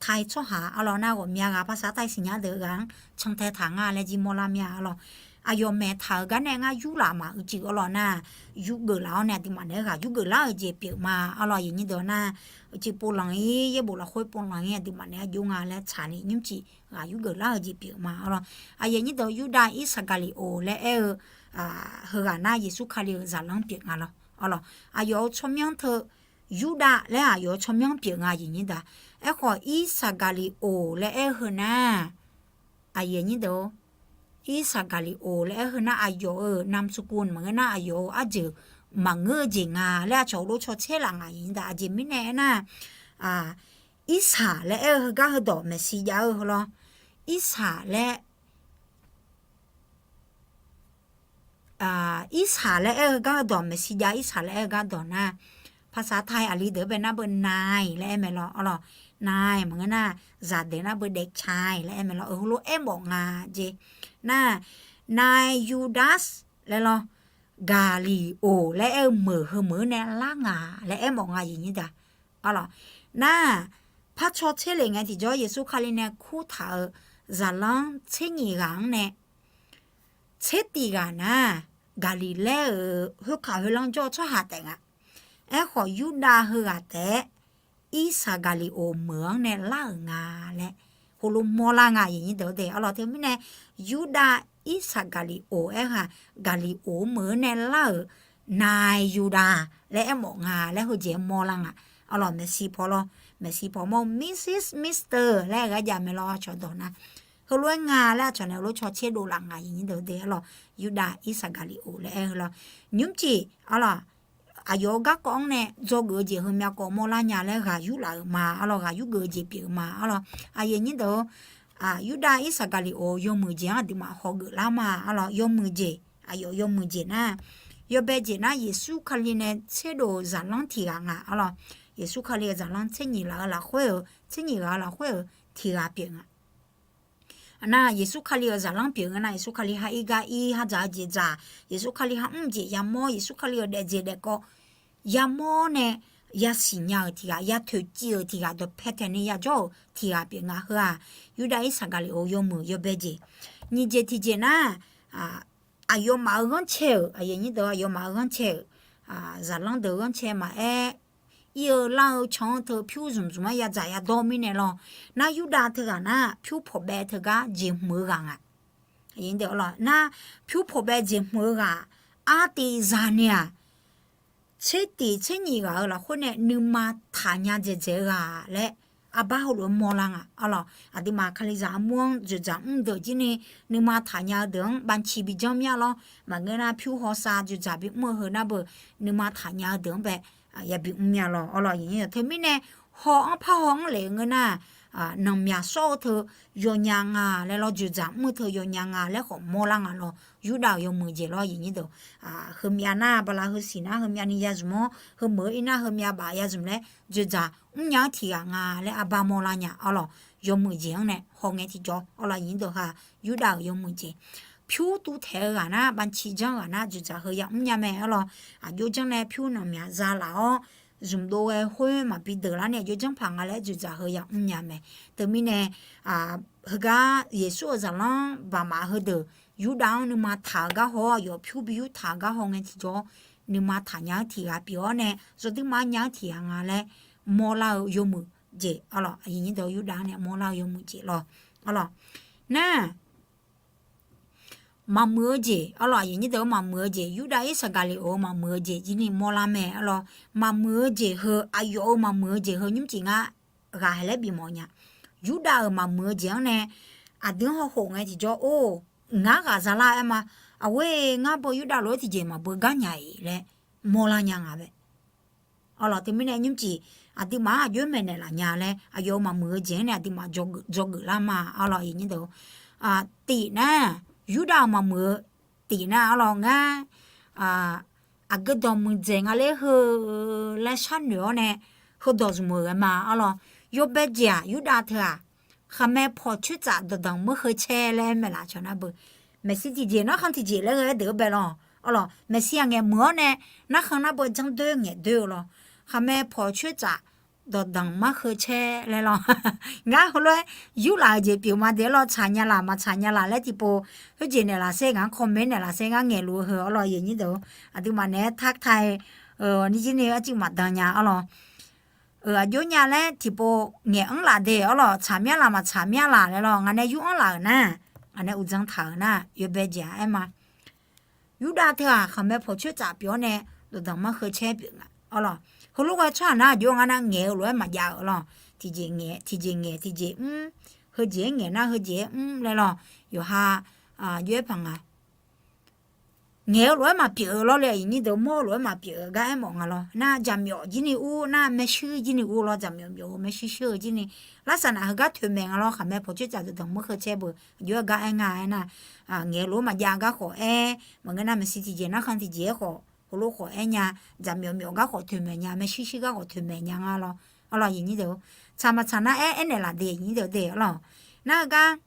Thai tsawrhaq arlawr nar ghawqmya ghaq ภาษาไทย siqnya deuq ghaq-anr cantae taq nga laer jir mawrlar mir-a arlawr. aqyawf maeqtaq-euq gar nae ngar yurlaf maqeuv cuiv arlawq nar, yurgeuf laf-awr nae aqduimaf naeq-aer ghaq yurgeuf lar-euq jeq pyeuf ma arlawq. Aqyuif nyir deuq nar, uicuiv povlanq-ir yaerbof lafkhoer povlanq-ir aqduimaf naeq-aer jov nga laer tsaqni nymrcif ghaq yurgeuf lar-euq jeq pyeuf ma arlawq. Aqyuif nyir deuq Yurdav Irsaqgaqliqoq laer aer-eu heughaq nar Yeqsur Kali-euq zaqlanr pyeuf nga lawr arlawq. Aqyawf-euq tsawrmyanr teu Yurdav laer aqyawf-euq tsawrmyanr pyeuf nga aqyuif nyir deuq. Aerkhawf Irsaqgaqliqoq laer aer-eu heu nar, aqyuif nyir deuq-or, Irsaqgaqliqoq laer aer-eu heu nar aqyawf-euq นามสกุล maqngeur nar aqyawf-euq arjeuq maqngeur-eu jeq nga laer aqcawq heulof caw tser laf nga aqyuif nyir deuq. Aqjeq mirnae aernar, Irsaq laer aer-eu heugar heudawq maeqshi jav-eu heu lawr. Irsaq laer Irsaq laer aer-eu gar heudawq maeqshi jav Irsaq laer aer-eu gar dawq nar, ภาษาไทย aqli deuq-anr bae nar beu นาย laer aer mae lawr arlawq. นาย maqngeur nar, zaqdeuq nar beu เด็กชาย laer aer mae lawr. Heulof aermawf nga jeq nar, นาย Yurdav laer lawr, Gaqliqoq laer aer-eu meuq heu meuq-anr nae lar nga laer aermawf nga aqyuif nyir deuq arlawq. Nar, par caw tser lef ngae tiqjawr Yeqsur Kali nae kurtaq-euq zaqlanr tser nyiq ghaq-anr nae tser tif ghaq nar, Gaqliqlaer-euq khoerkaq khoerlanr jawr-eu tsawrhaq taef nga. Aerkhawf Yurdav heughaq taef-aer Irsaqgaqliqoq meuq-anr nae lar-euq nga laer heulof mawrlar nga aqyuif nyir deuq-or de arlawq. Teumirnae Yurdav Irsaqgaqliqoq aer-eu haq, Gaqliqoq meuq-anr nae lar-euq นาย Yurdav laer aermawf nga laer heujeq-aer mawrlar nga arlawq. Maeqshi paw lawr, maeqshi paw mawr-eu Missus Mister laer aer-eu gar jav mae lawr aqcawq dawq nar. Heulof-aer nga laer aqcawq nae heulof caw tser dovlaf nga aqyuif nyir deuq-or de arlawq. Yurdav Irsaqgaqliqoq laer aer-eu lawr. Nymrcif arlawq, aqyawf-euq garkawv-anr nae dzawgeuf-eu jeq heumyav kawv mawrlar nya laer ghaq yurlaf-euq ma arlawq, ghaq yurgeuf-eu jeq pyeuf-eu ma arlawq. Aqyuif nyir deuq-or, Yurdav Irsaqgaqliqoq yawmuiq jeq-anr aqduimaf hawgeuf lar ma arlawq. Yawmuiq jeq, aqyawf yawmuiq jeq nar, yawbae jeq nar Yeqsur Kali nae tserdov-euq zaqlanr tiq ghaq nga arlawq. Yeqsur Kali-euq zaqlanr tser nyiq laf-eu lafkhoer-euq, tser nyiq ghaq-eu lafkhoer-euq tiq ghaq pyeuf nga. Nar Yeqsur Kali-euq zaqlanr pyeuf nga nar, Yeqsur Kali ha ir gar ir, ha dzaq-eu jeq dzaq, Yeqsur Kali ha mr jeq yamawr, Yeqsur Kali-euq daef jeq daef kawv yamawr nae yasiq nya-euq tiq ghaq, yatoeq civ-euq tiq ghaq, dawqpae taeq ni yajawr-euq tiq ghaq pyeuf nga. Heu-aq, Yurdav Irsaqgaqliqoq yawmuiq yawbae jeq. Nyiq jeq tiq jeq nar, aqyawfmaf-euq ghanrcae-euq, aqyawfmaf-euq ghanrcae-euq, zaqlanr deuq ghanrcae maqaer, ir-eu lar-eu can-anr teu pyur zmq zmq-aer yadzaq yadawr mirnae lawr. Nar Yurdav teughaq nar pyur pawqbaev teugar jeqhmq-eu ghaq nga. Nar pyur pawqbaev jeqhmq-eu ghaq artiv zaq ni-aq, tser tif tser nyiq ghaq-euq lafkhoer nae nuima taqnya dzaeqdzaeq-eu ghaq laer arbar heulof-aer mawrlar nga arlawq. Aqduimaf Kalizaq armur-anr dzoeqdzaq mr deuq jir ni nuima taqnya-eu deuq-anr bavci bijanr mir-a lawr. Maqngeur nar pyur hawsav dzoeqdzaq bimr-eu heu nar beu nuima taqnya-eu deuq-anr bae yabi mr mir-a lawr arlawq. Teumirnae haw-anr par haw-anr lef-eu ngeur nar, nanqmyaq sawr-eu teu yawnya nga laer lawr, dzoeqdzaq mr-eu teu yawnya nga laer khawf mawrlar nga lawr. Yurdav-euq yawmuiq jeq lawr aqyuif nyir deuq. Heumyav nar bala heu siq nar heumyav ni yazmq-awr, heumeuq-eu ir nar heumyav baf yazmq laer dzoeqdzaq mrnya-anr tiq ghaq nga laer arbar mawrlar nya arlawq. Yawmuiq jeq-anr nae haw ngae tiqjawr arlawq aqyuif nyir deuq ha, Yurdav-euq yawmuiq jeq. Pyur tuvtaeq-eu ghaq nar bavci janr ghaq nar dzoeqdzaq heu yamr nya mae arlawq. Aqjox janr nae pyur nanqmyaq za laf-awr zmqdov ghae khoer maqbi deuq lar nae aqjox janr paq nga laer dzoeqdzaq heu yamr nya mae. Teumirnae heugar Yeqsur-euq zaqlanr baqmaf heudeuq Yurdav-anr nuima taq-eu gar haw-awr, aqyawf pyur bi yurtaq-eu gar haw ngae tiqjawr nuima taqnya-anr tiq ghaq pyeuf-awr nae zawduirma nya-anr tiq ghaq nga laer mawrlar-eu yawmuiq jeq arlawq. Aqyuif nyir deuq Yurdav-anr nae mawrlar-eu yawmuiq jeq lawr arlawq. Nar maqmuiq-eu jeq arlawq, aqyuif nyir deuq-eu maqmuiq-eu jeq, Yurdav Irsaqgaqliqoq-eu maqmuiq-eu jeq jir ni mawrlar mae arlawq. Maqmuiq-eu jeq heu, aqyawf-euq maqmuiq-eu jeq heu nymrcif ngar ghaq haeq laer bifmawf nya. Yurdav-euq maqmuiq-eu jeq-anr nae aqdui-anr hawkhof ngae tiqjawr or, ngar ghaq zalar aer ma. Aqghoer ngar beu Yurdav lof-aer tiqjeq maqbeu gar nya-iq laer mawrlar nya nga bae arlawq. Teumirnae nymrcif aqduimaf-anr aqjox-aer maeqnaeq laf nya laer aqyawf-euq maqmuiq-eu jeq-anr nae aqduimaf dzawgeuf lar ma arlawq. Aqyuif nyir deuq, tif nar, Yurdav-euq maqmuiq-eu tif nar arlawq ngar, aqgeu dawq muiqdzaeq nga ler heu laer sharnoeq-awr nae heudawq zmq-euq ghae ma arlawq. Yawbae jeq-aq Yurdav teu-aq, khaqmae pawq coer tsaf dawqdanq meuq heu cae laer aer mae laf cawq nar beu. Maeqshi tiqjeq narkhan tiqjeq laer ghae-aer deuq-eu bae lawq arlawq. Maeqshi-aq ngaeq meuq-awr nae narkhan nar beu janr doer ngaeq doer-eu lawr. Khaqmae pawq coer tsaf dawqdanq markheu caer laer lawr. Ngar heulof-aer yurlaf-euq jeq pyeuf ma de-awr lawr, tsaq nya laf maqtsaq nya laf laer tiqpov khoerjeq naeqlaf ser, ngaq-anr comment naeqlaf ser, ngar ngaeqluf-eu heu-awr lawr, aqyuif aqnyir deuq-or, aqduimaf naeq-aer ทักทาย nijir ni arcuiv maqdan nya-awr lawr. Aqjox nya laer tiqpov ngaeq-anr laf de-awr lawr, tsaq myanr laf maqtsaq myanr laf laer lawr, ngaq nae yur-anr laf-euq nar, ngaq nae uqdzan taq-euq nar, yawbae jeq-aq aer ma. Yurdav teu-aq, khaqmae pawqcoer tsaf pyeuf-awr nae dawqdanq markheu caer pyeuf nga-awr lawr. Heulof ghae tsawrhaq nar, aqjox ngar nar ngaeq-eu lof-aer maqjav-euq lawr. Tiqjeq ngaeq, tiqjeq ngaeq, tiqjeq mr, heujeq-aer ngaeq nar heujeq-aer mr laer lawr. Yawqha jov-aer paq nga. Ngaeq-eu lof-aer maqpyeuf-eu lawr le, aqyuif nyir deuq, mawr-eu lof-aer maqpyeuf-eu gar aermawf nga lawr. Nar jaqmyawf jir ni ur, nar maershuir jir ni ur lawr, jaqmyawf myawf-eu maershuir shuir-eu jir ni. Larsaq naq heugar toeqmaeq nga lawr, khaqmae pawqcoer tsaf dawqdanq markheu caer beu, aqjox-aer gar aer nga aernar, ngaeq-eu lof-aer maqjav gar khawf aer, maqngeur nar maeqshi tiqjeq narkhan tiqjeq-aer khawf heulof khawf aer nya, jaqmyawf myawf gar khawf toeqmaeq nya, maershuir shuir gar khawf toeqmaeq nya nga lawr. Arlawr aqyuif nyir deuq-or, tsaq maqtsaq nar aer aernaeq laf de, aqyuif nyir deuq de-awr lawr. Nar-eu gar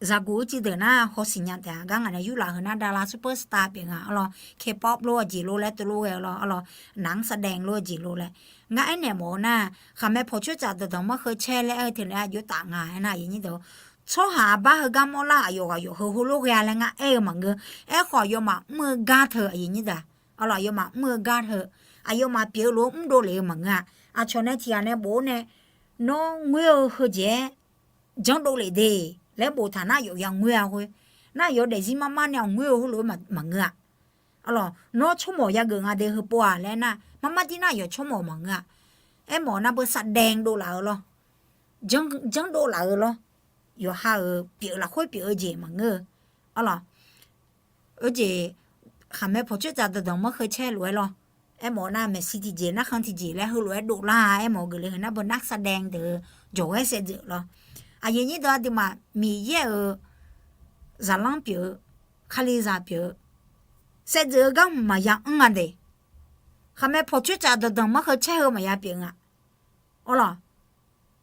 zaqguq-eu civ deuq nar hawsiq nya taef-a. Gar ngaq nae yurlaf heu nar ดารา superstar pyeuf nga-awr lawr, K-pop lof-eu jeq lof laer teulof ghae-eu lawr, arlawr, นักแสดง lof-eu jeq lof laer. Ngar aernaeq mawf-eu nar, khaqmae pawqcoer tsaf dawqdanq markheu caer laer aer-eu teu nae aqjox taf nga aernar, aqyuif nyir deuq-or, tsawrhaq arbar heugar mawrlar aqyawf ghaq yawf heu heulof ghae-a laer ngar aer-eu maqngeur. Aerkhawf aqyawfmaf mr-eu gar teu, aqyuif nyir deuq, arlawr, aqyawfmaf mr-eu gar teu, aqyawfmaf pyeuf-eu lof-aer mr dovlef-eu maqngeur-a. Aqcawq nae tiqghaq nae bof-awr nae, nawr ngoer-eu heujeq-aer janrdov lef de laer boftaq nar, yawf ya ngoer-a khoer, nar yawf daefzir marmar nae aqngoer-eu heulof-aer maqngeur-a. Arlawr, nawr tsawrmawq yageuf nga de heupov-aq laer nar, marmar dir nar yawf tsawrmawq maqngeur-a. Aermawf nar beu แสดง dovlaf-eu lawr, janrdov laf-eu lawr, yawqha-euq pyeuf lafkhoer pyeuf-eu jeq maqngeur-eu. Arlawr, Oe jeq, khaqmae pawqcoer tsaf dawqdanq markheu caer lof-aer lawr. Aermawf nar maeqshi tiqjeq narkhan tiqjeq laer heulof-aer dovlar-a aermawf geufle heu nar beu นักแสดง deuq-eu jawqghaer saevdzeuf lawr. Aqyuif nyir deuq aqduimaf Miqyaer-euq zaqlanr pyeuf-eu, Kalizaq pyeuf-eu, saevdzeuf-eu gar hmq maqya anr nga de. Khaqmae pawqcoer tsaf dawqdanq markheu caer heu maqya pyeuf nga. Arlawr,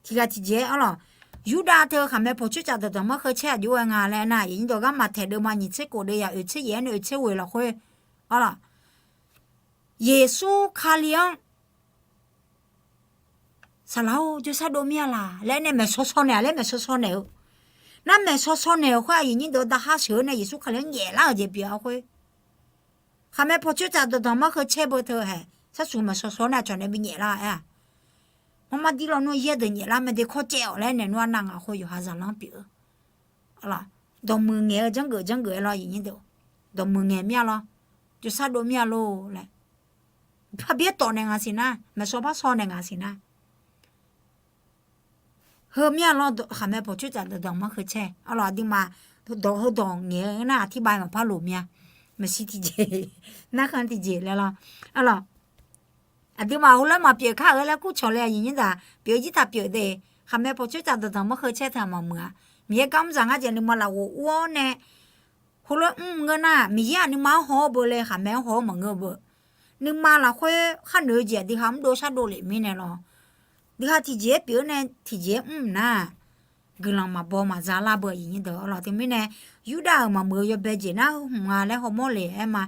tiqghaq tiqjeq-aer arlawr, Yurdav teu khaqmae pawqcoer tsaf dawqdanq markheu caer aqjox ghae nga laer nar, aqyuif nyir deuq, garma taeq deuvma nyiq tser khof deuv yaf oeq tser yaef-aer nae oeq tser ghoeq lafkhoer, arlawr, Yeqsur Kali-anr saqlaq-or, jawrshar dov mir-a laq laer nae maeqshaw shaw naeq-a laer maeqshaw shaw naeq-eu. Nar maeqshaw shaw naeq-euq khoer aqyuif nyir deuq, daqha sheuq-eu nae Yeqsur Kali-anr nyaeflar-euq jeq pyeuf-a khoer. Khaqmae pawqcoer tsaf dawqdanq markheu caer beu teu haeq, sharsuq maeqshaw shaw nae aqcawq nae bi nyaeflar-a aer-aq, marmar dir lawnmr yaer deuq nyaeflar mae de, kawr caev-awq laer naeq nmr-a nar ngaq khoer yawqha zaqlanr pyeuf-eu. Dawqmuiq ngaeq-eu janrgeuf janrgeuf-aer lawr, aqyuif nyir deuq, dawqmuiq ngaeq mir-a lawr, jawrshar dov mir-a lor laer, parbyaer tawf naeq ngaq siq nar, maeqshaw par shaw naeq ngaq siq nar, heu mir-a lawr, khaqmae pawqcoer tsaf dawqdanq markheu caer arlawr, aqduimaf dawq heudawq ngaeq-eu nar aqtirbav maqpar loq mir-a. Maeqshi tiqjeq, narkhan tiqjeq laer lawr, arlawr, aqduimaf heulof-aer maqpyeuf kar-eu laer kur cawq le, aqyuif nyir deuq, pyeuf jir taq pyeuf de. Khaqmae pawqcoer tsaf dawqdanq markheu caer teu-aq maqmuiq-a. Miqyaer gar mr zaq ngar jeq nuima lafghof ur-awr nae heulof-aer mr ngeur nar, Miqyaer-aq nuima-anr haw-awr beu le, khaqmae-anr haw-awr maqngeur-eu beu. Nuima lafkhoer khar noeq-eu jeq aqdui ha mr dov shar dov lef mirnae lawr. Dui ha tiqjeq-aer pyeuf-eu nae tiqjeq-aer mr nar, guiqlanq maqbaw maqza lar beu, aqyuif nyir deuq arlawr. Teumirnae, Yurdav-euq maqmuiq-eu yawbae jeq nar heu hmq nga laer hawmawr le-aer ma.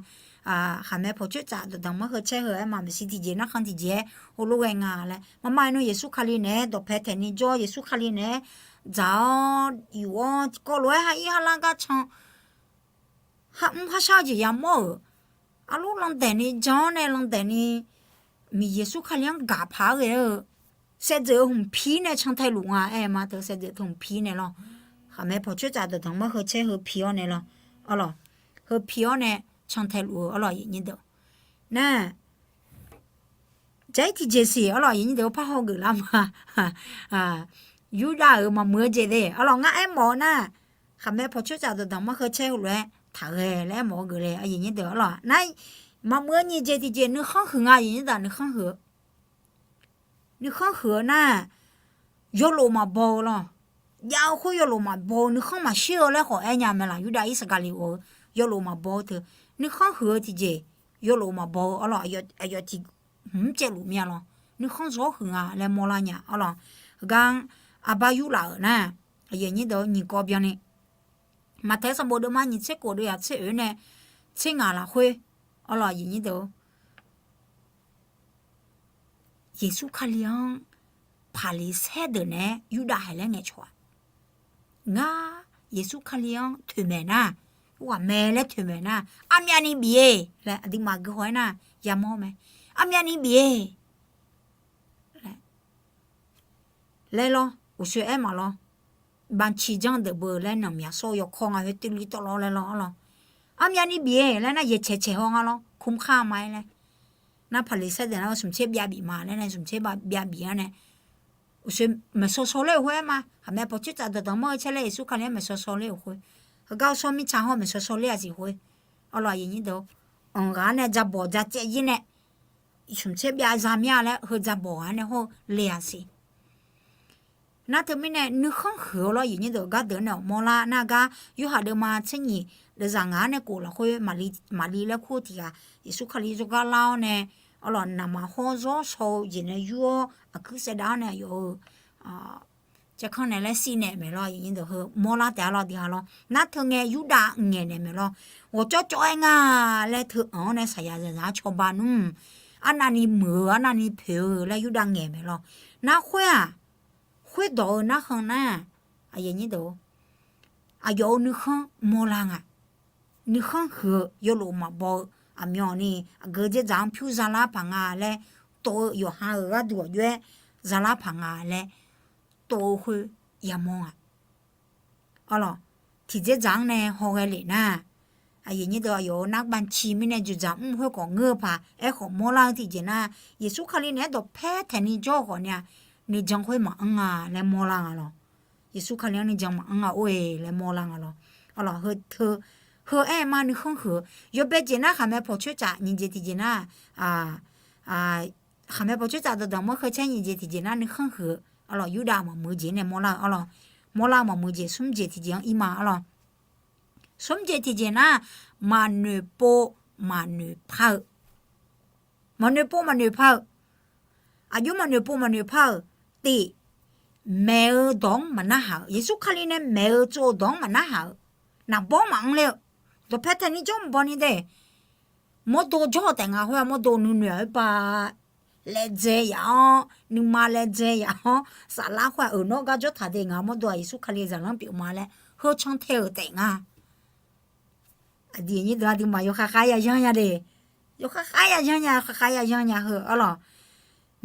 Khaqmae pawqcoer tsaf dawqdanq markheu caer heu-aer ma, maeqshi tiqjeq narkhan tiqjeq-aer heulof ghae nga laer. Marmar-aer nmr Yeqsur Kali naeq-aer dawqpae taeqni jawr, Yeqsur Kali naeq-aer dzaq-awr yuf-awr tiqkawv lof-aer ha ir ha lar gar can, ha mr har shar-eu jeq yamawr-euq, arlor landaeq ni jan-awr nae landaeq ni, miq Yeqsur Kali-anr gaq paq-aer ghae-eu, saevdzeuf-eu hmq pi nae cantae luf nga aer ma teu, saevdzeuf teu hmq pi nae lawr. Khaqmae pawqcoer tsaf dawqdanq markheu caer heu pi-awr nae lawr, arlawr, heu pi-awr nae cantae luf-eu arlawr, aqyuif nyir deuq. Nar, jaq-ir tiqjeq siq arlawr, aqyuif nyir deuq, par hawgeuf lar ma. Yurdav-euq maqmuiq-eu jeq de arlawr, ngar aermawf-eu nar, khaqmae pawqcoer tsaf dawqdanq markheu caer heulof-aer taqghae laer aermawf-eu geufle, aqyuif nyir deuq arlawr. Nar, maqmuiq-eu nyiq jeq tiqjeq nuikhanr huiq nga, aqyuif nyir deuq, nuikhanr huiq-eu nuikhanr huiq-eu nar, yawlof maqbaw-eu lawr. Jav-eu khoer yawlof maqbaw-eu, nuikhanr maqshir-eu laer khawf aer nya mae laq, Yurdav Irsaqgaqli-eu yawlof maqbaw-eu teu, nuikhanr huiq-eu tiqjeq, yawlof maqbaw-eu arlawr, aqyawf tiq hmq mr caevluf mir-a lawr, nuikhanr zawr huiq nga laer mawrlar nya arlawr. Heugar-anr arbar yurlaf-euq nar, aqyuif nyir deuq, nyiq kawv byanni, Maqtaeq sanqbof deuvma nyiq tser khof deuv yaf tser oeq nae tser ngaq lafkhoer arlawr, aqyuif nyir deuq, Yeqsur Kali-anr Paqliqsaer deuq naeq-aer Yurdav haiq laer ngaeqcawq-aq, ngar Yeqsur Kali-anr toeqmaeq nar, ghaqmae laer toeqmaeq nar, armyavni bif-eu laer aqduimaf gui haw-aer nar, yamawr mae. Armyavni bif-eu laer lawr, uqshoe aer maqlawr. Banqciq janr deuq beu laer nanqmyaq sawr-eu yawkawr nga khoer tuivli tawvlawr laer lawr arlawr. Armyavni bif-eu laer nar yaeqcaeq caeq haw nga lawr, kumkar ma-aer laer. Nar Paqliqsaer deuq nar-eu smq tser byav bif ma laer nae smq tser byav bif-anr nae, uqshoe maeqshaw shaw ler-euq khoer aer ma. Khaqmae pawqtsoer tsaf dawqdanq manr-eu caer laer Yeqsur Kali-anr maeqshaw shaw ler-euq khoer, heugar-eu shawr mirtsaq hawr maeqshaw shaw ler-aq siq khoer, arlawr aqyuif nyir deuq, anqghaq-anr nae jabawq ja caev-ir nae, smq tser byav za mir-a laer heu jabawq ghaq-anr nae hawr-eu le-aq siq. Nar teumirnae nuikhanr huiq-eu lawr, aqyuif nyir deuq, gardeuq nae-awq mawrlar nar gar, Yorhaq deuvma tser nyiq deuvzaq ngaq-anr nae kof lafkhoer Maqli laer kur-eu tiq ghaq Yeqsur Kali jawrgar lar-awr nae, arlawr naqmaq hawr zawr shaw-eu jeq nae yur-awr aqkuir saevdav-awr nae aqyawf-euq jaerkanr nae laer sirnaeq maeq lawr, aqyuif nyir deuq, heu mawrlar taef-a lawr, diq ha lawr. Nar teu ngae Yurdav ngaeqnaeq maeq lawr. Ghawqcawv cawv-aer nga laer teu anq-anr nae saqyaq zaqzaq-anr cawba nmr. Arnavni muiq-eu arnavni poeq-eu laer Yurdav ngaeq maeq lawr. Nar khoer-aq, khoerdawq-eu narkhan nar, aqyuif nyir deuq, aqyawf-euq nuikhanr mawrlar nga. Nuikhanr huiq-eu yawlof maqbaw-eu aqmyanni aqgeu dzerdzaq-anr pyur zalar paq nga laer tov-eu, yawqha-euq gharduq ghawqjoer-aer zalar paq nga laer tov-eu khoer yamawr nga. Arlawr, tiqdzerdzaq-anr nae hawghae lef nar, aqyuif nyir deuq, aqyawf-euq nar banqciq mirnae dzoeqdzaq mr khoerkhawf ngeur-eu paq aerkhawf mawrlar-eu tiqjeq nar, Yeqsur Kali naeq-aer dawqpaer taeqni jawr-eu khawf ni-aq, nuijan khoer maqanr nga laer mawrlar nga lawr. Yeqsur Kali-anr nuijan maqanr nga or-e laer mawrlar nga lawr. Arlawr, heu teu, heu aer ma nuikhanr huiq-eu yawbae jeq nar, khaqmae pawqtsoer tsaf nyiq jeq tiqjeq nar, khaqmae pawqtsoer tsaf dawqdanq manr heu caer nyiq jeq tiqjeq nar nuikhanr huiq-eu, arlawr, Yurdav maqmuiq jeq nae mawrlar-eu, arlawr, mawrlar maqmuiq jeq smr jeq tiqjeq-anr ir ma, arlawr. Smr jeq tiqjeq nar, maqnoeq pov maqnoeq par-eu, maqnoeq pov maqnoeq par-eu, aqjox maqnoeq pov maqnoeq par-euq tif, maeq-eu dawq-anr maqnarhaq-euq, Yeqsur Kali nae maeq-eu tsov-eu dawq-anr maqnarhaq-euq, naqbawr maqanr ler-eu, dawqpae taeqni jawr mqbaw ni de. Mawrdo jawr-eu taef nga khoer-aq, mawrdo nuinoeq-aq oerba laedzae yaf-awr, nuima laedzae yaf-awr, saflar khoer-aq, euq nawr gar jawr taq de, ngaq mawrdo-aq Yeqsur Kali zaqlanr pyeuf ma laer heu can tae-euq taef nga. Aqdui nyir deuq, aqduimaf yawkhav khav-aer yayanr nya de. Yawkhav khav-aer yayanr nya, khav khav-aer yayanr nya heu, arlawr.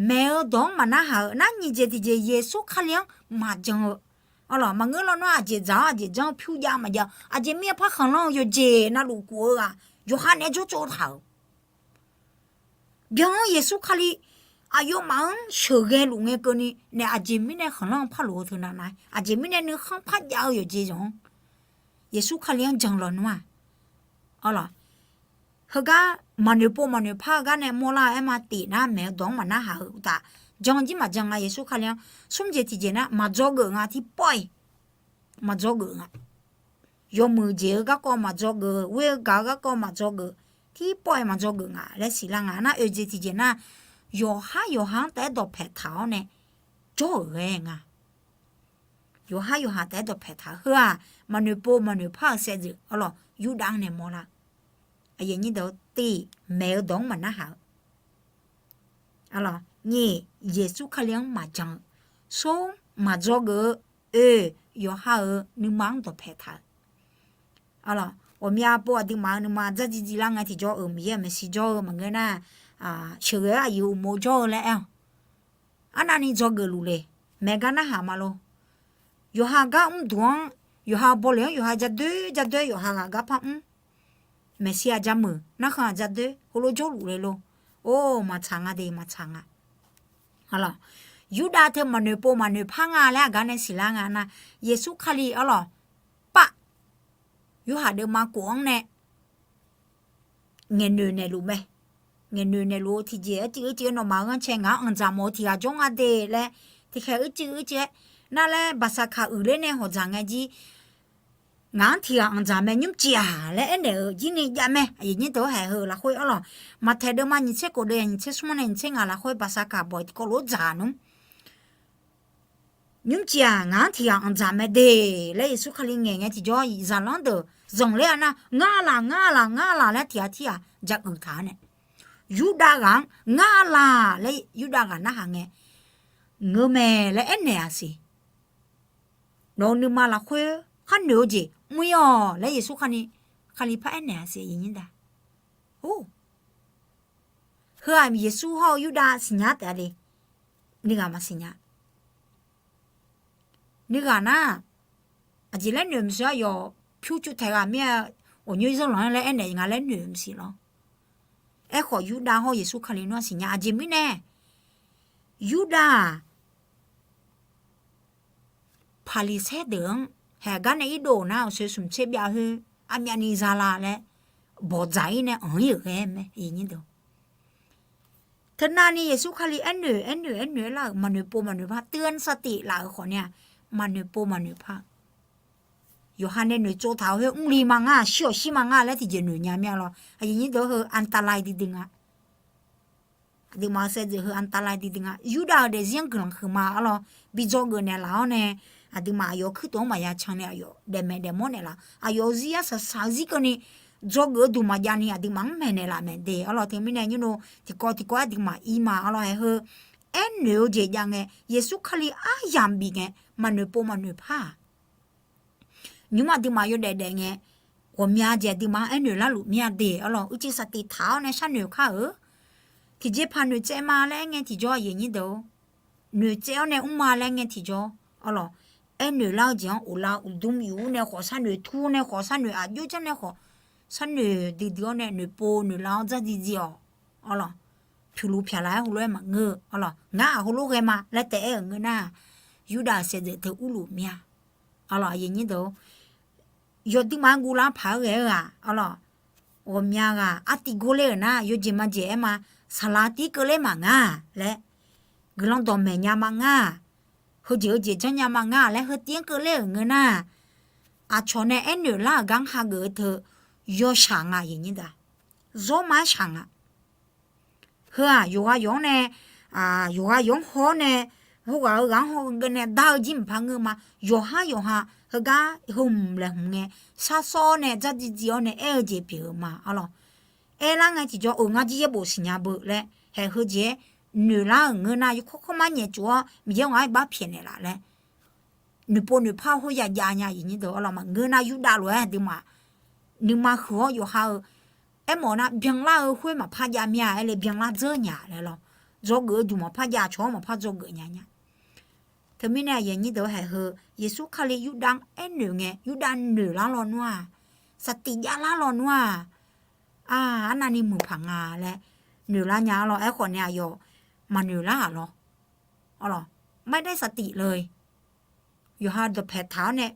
Maeq-eu dawq-anr maqnarhaq-eu nar, nyiq jeq tiqjeq Yeqsur Kali-anr maqjan-eu, arlawr, maqngeur lawnmr-aq, aqjeq dzaq-awr aqjeq janr-eu pyur jav maqjav, aqjeq mir-eu par khanqlanr-eu yawqjeq navluf kof-eu-aq, yawqha naeq-aer jawr tsov taq-euq. Byan-anr Yeqsur Kali aqyawfmaf-anr sheuqghae luf ngae keuvni nae, aqjeq mirnae khanqlanr-eu par lof-eu teu navnav, aqjeq mirnae nuikhanr par jav-eu yawqjeq yawq-anr Yeqsur Kali-anr jan lawnmr-aq, arlawr, heugar maqnoeq pov maqnoeq par-eu gar nae mawrlar-eu aer ma, tif nar maeq-eu dawq-anr maqnarhaq-eu uqtaf, jan jir maqjan nga Yeqsur Kali-anr. Smr jeq tiqjeq nar maqdzawgeuf nga, tirpawf-iq maqdzawgeuf nga. Yawmuiq jeq-eu garkawv maqdzawgeuf, ghoer-eu gaq-eu garkawv maqdzawgeuf, tirpawf-iq maqdzawgeuf nga laer siqlar nga. Nar oeq jeq tiqjeq nar, yawqhar yawqha-anr taef-aer dawqpaeq taq-awr nae jawr-euq ghae nga. Yawqhar yawqha taef-aer dawqpaeq taq-eu heu-aq, maqnoeq pov maqnoeq par-euq saevdzeuf, arlawr, Yurdav-anr nae mawrlar. Aqyuif nyir deuq, tif, maeq-eu dawq-anr maqnarhaq-eu, arlawr, nyiq, Yeqsur Kali-anr maqjan-eu, smr, maqdzawgeuf-eu, oe, yawqha-euq nuima-anr dawqpaeq taq-eu, arlawr, ghawqmya pov aqduimaf-euq nuima dzardziv dziv lar ngae tiqjawr-euq Miqyaer-euq maeqshi jawr-eu maqngeur nar, sheuqghae-aer aqyuif uqmov jawr-eu laer aer-awq. Arnavni dzawgeuf luf le. Maeq gar narhaq ma lor. Yawqha gar mrduq-anr, yawqha bawleq-anr yawqha ja doer ja doer, yawqha ghaq gar par mr. Maeqshi-aq ja meuq, narkhan-aq ja doer, heulof jawrluf le lor. Or, maqtsaq nga de, maqtsaq nga. Yurdav teu maqnoeq pov maqnoeq par nga laer aqgar nae siqlar nga nar, Yeqsur Kali, arlawr, pav, Yorhaq deuvma kof-anr nae ngaeqnoeq naeqluf mae. Ngaeqnoeq naeqluf-eu tiqjeq, arcuiv arcuiv nawmaf-eu ghanrcae ngaq-anr anqdzaq mawf-eu tiq ghaq jawr nga de laer, tiqkhaeq arcuiv arcuiv-aer nar laer, baqsaqkaq uiqler nae hawq dzaq ngae jir, ngaq-anr tiq ghaq anqdzaq mae, nymrcif-aq laer aernaeq-euq jir ni jav mae. Aqyuif nyir deuq-aer haeq heu lafkhoer, arlawr, Maqtaeq deuvma nyiq tser kof deuv ya nyiq tser smr nae nyiq tser ngaq lafkhoer baqsaqkaq bawq tiqkawv lof-aer dzaq nmr. Nymrcif-aq ngaq-anr tiq ghaq anqdzaq mae de laer Yeqsur Kali ngaeq ngae tiqjawr, zaqlanr deuq zanqler-a nar, ngar laq, ngar laq, ngar laq laer tiq ghaq tirghaq ja uiq taq-a nae, Yurdav ghaq-anr ngar laq laer Yurdav ghaq narhaq ngae, ngeur mae laer aernaeq-aq siq. Nawq-eu nuima lafkhoer khar noeq-eu jeq mr-ir-awq laer Yeqsur Kali, Kali par aernaeq-aq siq. Or, heu-aq Yeqsur hawr-eu Yurdav siqnya taef-a le. Nuighaq maqsiq nya. Nuighaq nar, aqjeq laer noeq maqsiq-awr yawf pyur cuvtaeq ghaq mir-a, ghawqnyoer zanrlanq-anr laer aernaeq nga laer noeq maqsiq lawr. Aerkhawf Yurdav hawr Yeqsur Kali nar siqnya. Aqjeq mirnae, Yurdav-aq, Paqliqsaer deuq-anr haeq gar nae irdov nar-euq soeq smq tser byav khoer armyavni za la laer bawqdzaq-ir nae anq-ir-euq ghae mae. Teunavni Yeqsur Kali aernoeq aernoeq aernoeq aerlar-euq maqnoeq pov maqnoeq par teuv-anr sar tif laf-euq khawf nae-aq, maqnoeq pov maqnoeq par-eu yawqha nae noeqtsov taq-euq khoer mrli ma ngar, shir-awq shir ma ngar laer tiqjeq noeq nya mir-a lawr. Aqyuif nyir deuq-awr heu อันตราย duidui nga. Aqduimaf-euq saevdzeuf heu อันตราย duidui nga. Yurdav-euq daefzir-anr guiqlanq huiqma arlawr, bi dzawgeuf naeqlaf-awr nae, aqduimaf aqyawf-euq kuirtof-anr maqya can nae aqyawf daefmaeq daefmawr naeqlaf, aqyawf-euq zir arsaq saq-eu zir keuvni dzawgeuf-eu duq maqjav ni aqduimaf-anr maeqnaeq laf mae de arlawr. Teumirnae nymr-eu tiqkawv tiqkawv aqduimaf ir ma arlawr. Haeq heu aernoeq-eu jeq jav ngae, Yeqsur Kali aryamq bif ngae maqnoeq pov maqnoeq par-aq, nymr aqduimaf yawdaef daef ngae, ghawqmya jeq aqduimaf-anr aernoeq larluf mir-a de arlawr. Uicuiv saqtif taq-awr nae sharnoeq kar-euq. Tiqjeqpaq noeqtsaev ma laer aer ngae tiqjawr, aqyuif nyir deuq-or, noeqtsaev-awr nae mr ma laer aer ngae tiqjawr arlawr. Aernoeq lar-eu jeq-anr uqlav uqdmr yuf-ur nae khawf sharnoeq, tur nae khawf sharnoeq, aqjox janr nae khawf sharnoeq duidui-awr nae noeqpov noeqlav-awr dzardziv dziv-awq arlawr. Pyuqluf pyaqlaf-aer heulof-aer maqngeur-eu arlawr. Ngar-aq heulof ghae ma laer taef-aer-euq ngeur nar, Yurdav-euq saevdzeuf teu urluf mir-a arlawr. Aqyuif nyir deuq-or, yawduimaf-anr guvlar paq-aer ghae-eu-aq arlawr, ghawqmya ghaq artiv gor ler-euq nar, yawjeq majeq aer ma, saqlaq tiv keuvler maqngar laer, guiqlanq dawqmaeq nya ma ngar, heujeq heujeq janrnya ma ngar laer heu tiv-anr keuvler-euq ngeur nar, aqcawq nae aernoeq lar-euq gar-anr hageuf-eu teu yawshaq nga, aqyuif nyir deuq-aq. Zawr ma-aer shaq nga. Heu-aq yawqghaq yawq-anr nae, yawqghaq yawq-anr haw-awr nae, heughaq-euq ghaq-anr haw geuf nae dar-eu jir maqpar ngeur ma. Yawqhar yawqha heugar heu hmq laeqhmq ngae, shar sawr-awr nae dzardziv dziv-awr nae aer-eu jeq pyeuf-eu ma arlawr. Aerlar ngae tiqjawr, euq ngar jir yaerbof siqnya beu laer, haeq heujeq-aer noeqlar-euq ngeur nar, yawkawr kawrmar nyaefcuf-awr Miqyaer ngaq-anr iqbax pyaeqnaeq laf laer, noeqpov noeqpar-eu khoer ya jav nya, aqyuif nyir deuq arlawr. Maqngeur nar Yurdav lof-aer aqduimaf nuima huiq-awr yawqha-eu aermawf nar byanlar-eu khoer maqpar jav mir-a, aer le byanlar dzeur nya laer lawr. Dzawgeuf-eu duq maqpar jav, aqcawq-anr maqpar dzawgeuf nya nya. Teumirnae aqyuif nyir deuq-or, haeq heu Yeqsur Kali Yurdav-anr aernoeq ngae, Yurdav noeq lar lawnmr-aq, saqtif jav lar lawnmr-aq, arnavni muiqpaq nga laer noeq lar nya arlawr. Aerkhawf nae aqyawf maqnoeq lar-aq lawr. Arlawr, ไม่ได้สติเลย yawqha dawqpaeq taq-awr nae,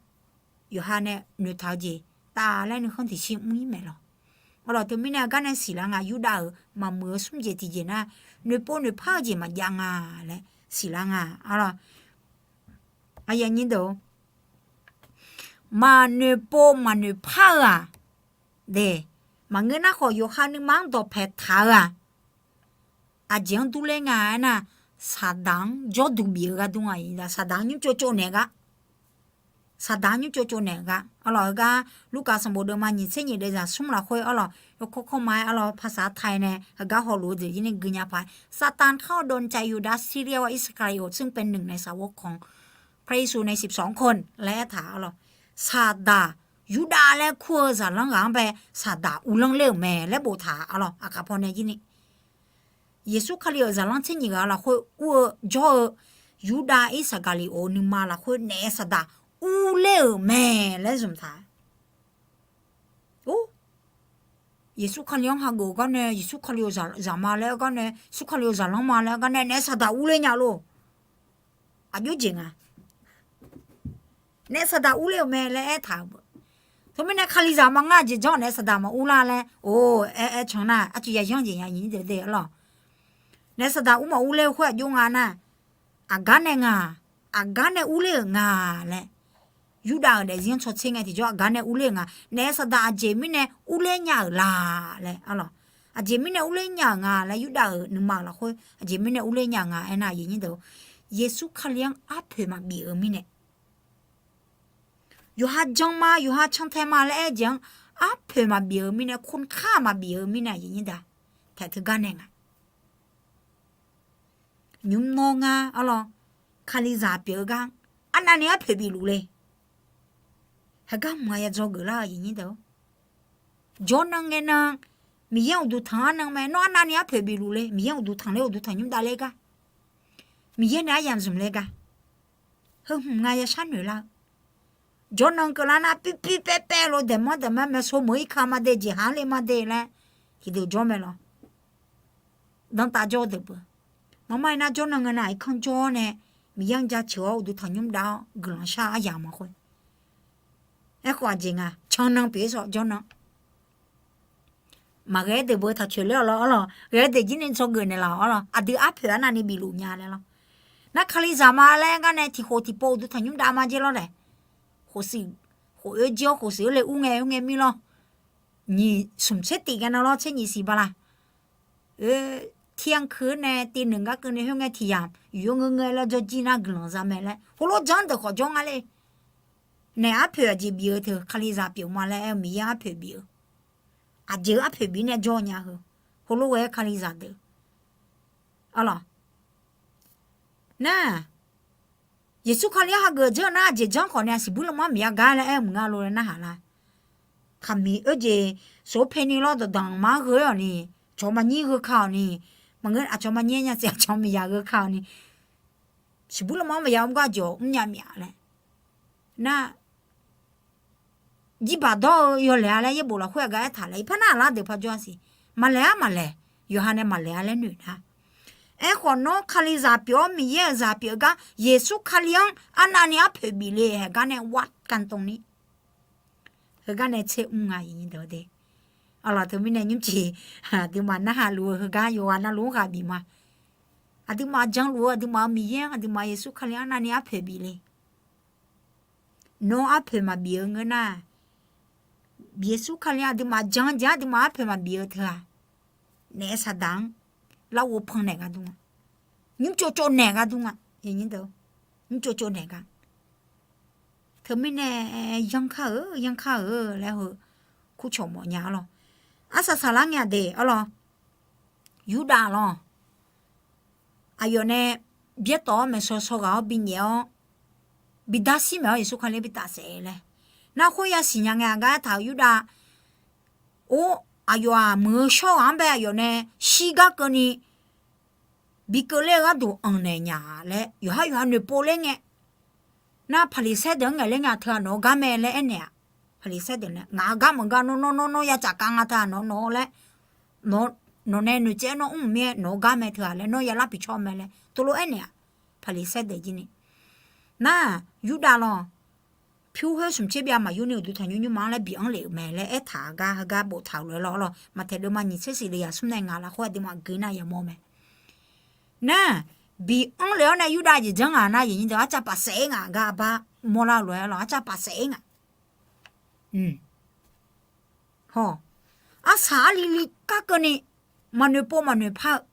yawqha nae noeqtaq-eu jeq taf laer nuikhanr tiqshir mr-ir mae lawr. Arlawr, teumirnae gar nae siqlar nga, Yurdav-euq maqmuiq-eu smr jeq tiqjeq nar, noeqpov noeqpar-eu jeq maqjav nga laer siqlar nga. Arlawr, aqyuif nyir deuq-or, maqnoeqpov maqnoeqpar-eu-aq, de, maqngeur nar khawf yawqha nuima-anr dawqpaeq taq-eu-aq, aqjeq-anr durler nga aernar, Saqdaq-anr jawrduq bif-eu gharduq nga. Saqdaq-anr nymr tsovtsov naeq gar, Saqdaq-anr nymr tsovtsov naeq-eu gar. Arlawr, heugar Lurkaf sanqbof deuvma nyiq tser nyiq deuvzaq smr lafkhoer arlawr, yawkawr kawrma-aer arlawr, ภาษาไทย nae heugar hawluf-eu deuq jir ni guinya paq-aer, ซาตานเข้าดลใจยูดาห์ อิสคาริโอทซึ่งเป็นหนึ่งในสาวกของพระเยซู ในสิบสองคน laer aertaq arlawr. Saqdaq Yurdav laer kur-eu zaqlanr ghaq-anr bae Saqdaq uvlanr ler-euq mae laer boftaq arlawr. Aqkaq pawnae jir ni Yeqsur Kali-euq zaqlanr tser nyiq ghaq lafkhoer ur-eu jawr-eu Yurdav Irsaqgaqliqoq nuima lafkhoer naef Saqdaq urler-euq mae laer zmqtaq. Or, Yeqsur Kali-anr hageuf-eu gar nae, Yeqsur Kali-euq zaqma laer-eu gar nae, Yeqsur Kali-euq zaqlanr ma laer-eu gar nae naef Saqdaq urler nya lor. Aqjox jeq nga. Naef Saqdaq urler-euq mae laer aertaq-euq beu. Teumirnae Kalizaq ma ngar jeq janr naef Saqdaq maqur lar laer or aer aer can nar, arcuiv yayanr jeq nya nyiq deuq de arlawr. Naef Saqdaq ur maqur ler-eu khoer aqjox nga nar, aqgar nae nga, aqgar nae urler-euq nga laer. Yurdav-euq daefzir-anr cawtser ngae tiqjawr aqgar nae urler-euq nga. Naef Saqdaq aqjeq mirnae urler nya-euq la laer arlawr. Aqjeq mirnae urler nya-euq nga laer Yurdav-euq nuima-euq lafkhoer aqjeq mirnae urler nya-euq nga aernar, aqyuif nyir deuq, Yeqsur Kali-anr arpoeq maqbif-eu mirnae, yawqha jan ma, yawqha cantae ma laer aer-eu jeq-anr arpoeq maqbif-eu mirnae, คนฆ่า maqbif-eu mirnae, aqyuif nyir deuq, taef teugar nae nga. Nymr nawr ngar arlawr, Kalizaq pyeuf-eu gar arnavni arpoeq bifluf le. Heugar mq-a ya dzawgeuf lar-eu aqyuif aqnyir deuq-or, jawrnan ngae nan, Miqyaer uqduq tanq-anr nan mae. Nawr arnavni arpoeq bifluf le. Miqyaer uqduq tanq le, uqduq tanq nymr dav le gar, Miqyaer nae aryamq zmq le gar, heu hmq nga ya sharnoeq lar-eu. Jawrnan keuvlar nar, pirpir paer paer lo, daeqmanr daeqmanr mae, so meuq-ir ka ma de, jeqha-anr le ma de laer, tiqdeuq jawr mae lawr. Danrtav jawr-eu deuq beu. Maqmar-aer nar, jawrnan ngae nan-aq irkanr jawr-awr nae, Miqyaer-anr jaceuq-awr uqduq tanq nymr dav-awr guiqlanq shar-eu aryamq ma khoer. Aerkhawf aqjeq nga, cannan pyeuf-ir sawr jawrnan. Maqghae-aer deuq beu taq coeq ler-awq lawr arlawr, ghae-aer deuq jir nae dzawgeuf naeqlaf-awq arlawr, aqdui arpoeq arnavni bifluf nya laer lawr. Nar Kalizaq ma laer gar nae tiqkhof tiqpov uqduq tanq nymr dav ma jer lawr laer. Khof, khof oe jir-awr khof siq-eu le ur ngae ur ngae mir lawr. Nyiq smq tser tif ngae nan lawr, tser nyiq siq bala. Oe, tiq-anr keuv nae tiv nui gar keuvni khoerngae tiq yamq yoeq-eu ngeur ngeur laer jawr jir nar guiqlanq za mae laer heulof janr deuq khawf jawr nga le. Naeq arpoeq aqjeq bif-eu teu Kalizaq pyeuf ma laer aer-eu Miqyaer arpoeq bif-eu. Aqjeq arpoeq bif nae jawr nya heu. Heulof ghae-aer Kalizaq deuq arlawr. Nar, Yeqsur Kali-anr hageuf dzeur nar, aqjeq janr khawf ni aqsiq buir lanma maqya gar laer aer-eu maqnga lo laer narhaq lar. Khaqmiq oe jeq soq paeni lawr dawqdanq ma-anr gheu-awq ni, aqcawq maqnyir gheu ka-awq ni, maqngeur aqcawq maqnyir nya siq aqcawq miqyaq gheu ka-awq ni, siq buir lanma-anr maqya mr gar jeq-awq mrnya miq-a laer. Nar, jirbaq dawr-eu yawlaeq-a laer yaerbof lafkhoer aqgar aertaq laer, iqpar nar aqlar deuq par jawr-a siq. Maqlaeq-a maqlaeq, yawqha nae maqlaeq-a laer noeq nar. Aerkhawf nawr Kalizaq pyeuf-awr Miqyaer-euq zaq pyeuf-eu gar Yeqsur Kali-anr arnavni arpoeq bif le haeq gar nae วัดกันตรงนี้. Heugar nae tser mr nga aqyuif aqnyir deuq de. Arlawr teumirnae nymrciq aqduimaf narhaq luf-eu heugar yawqghaq navluf-anr ghaq bif ma. Aqduimaf janluf-eu aqduimaf-euq Miqyaer-anr aqduimaf Yeqsur Kali-anr arnavni arpoeq bif le. Nawr arpoeq maqbif-eu ngeur nar, Yeqsur Kali aqduimaf jan jeq-anr aqduimaf arpoeq maqbif-eu teu-aq, naef saqdaq-anr larghov pan naeq gar dur nga. Nymr tsov tsov naeq gar dur nga. Nymr tsov tsov naeq gar. Teumirnae yanr kar-eu yanr kar-eu laer heu kurcawq mawf nya arlawr. Arsaq saqlar ngae aqdeq arlawr. Yurdav lawr, aqyawf nae byaertawf-awr maeqshaw shaw ghaq-awr binyaef-awr, bi dar shir maeq-awr Yeqsur Kali bi tafsaef laer. Nar khoer yasiq nya ngae aqgar aertaq-euq Yurdav, or, aqyawf-aq muiq-eu shawr ghaq-anr bae aqyawf nae shir gar keuvni bi keuvler-eu gharduq anqnaeq nya laer yawqhar yawqha noeqpov ler ngae, nar Paqliqsaer deuq-anr ngaeq ler ngae teu-aq nawq-eu gar mae laer aernaeq-aq, Paqliqsaer deuq nae ngaq-eu gar maqgar nawr nawr nawr nawr ya tsafkav nga teu-aq nawq nawq-eu laer, nawq nae noeqtsaev-aer nawr mr-euq mir-aer nawq-eu gar mae teu-aq laer nawr ya lar piqcawr mae laer teulof aernaeq-aq, Paqliqsaer deuq jir ni. Nar, Yurdav lawr, pyur khoer smq tser byav maqyur ni uqduq tanqnymr nymrma-anr laer biq anr lef-euq mae laer aertaq-eu gar heugar boftaq-euq lof-aer lawr arlawr. Maqtaeq deuvma nyiq tser siq lef yaq smr nae ngaq lafkhoer aqduimaf gui nar yamawr mae. Nar, biq anr lef-awr nae Yurdav jeq janr ngaq nar aqyuif aqnyir deuq arcav paf saef-ir ngaq gar aqbar mawrlar-eu lof-aer arlawr arcav paf saef-ir ngaq. Hawr, arsaq arlili gar keuvni maqnoeq pov maqnoeq par-eu,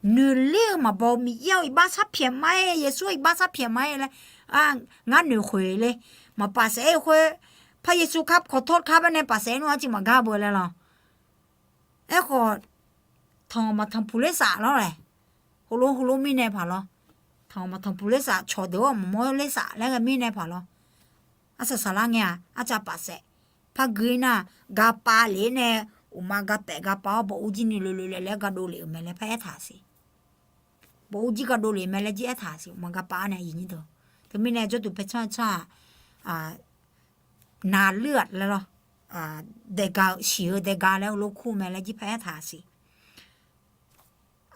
noeqler-eu maqbaw-eu Miqyaer-eu iqbax sharpyaeq ma-aer, Yeqsur-eu iqbax sharpyaeq ma-aer laer, ngar noeq khoeq le, maqpaf saef-ir khoer, par Yeqsur kar kawqtawr kar bae nae paf saef-ir nmr arciv maqgar beu laer lawr. Aerkhawf, tanq maqtanq puq ler saf lawr laer, heulof heulof mirnae paq lawr. Tanq maqtanq puq ler saf, cawqdeuq-awr maqmawr ler saf laer ghae mirnae paq lawr. Arsaq saqlar ngae-aq arcav paf saef. Par gui nar, gapaf lef-ir nae, uqma gapaef gapav-awr bawq ur jir ni loeloe laer gardov lef-euq mae laer par aertaq siq. Bawq ur jir gardov lef mae laer jir aertaq siq, uqma gapav-awr nae aqyuif aqnyir deuq. Teumirnae jawrduq paer tsanr-eu tsawrhaq naqluir-aq laer lawr, daega-eu siq-eu daega laer heulof kur mae laer jir par aertaq siq.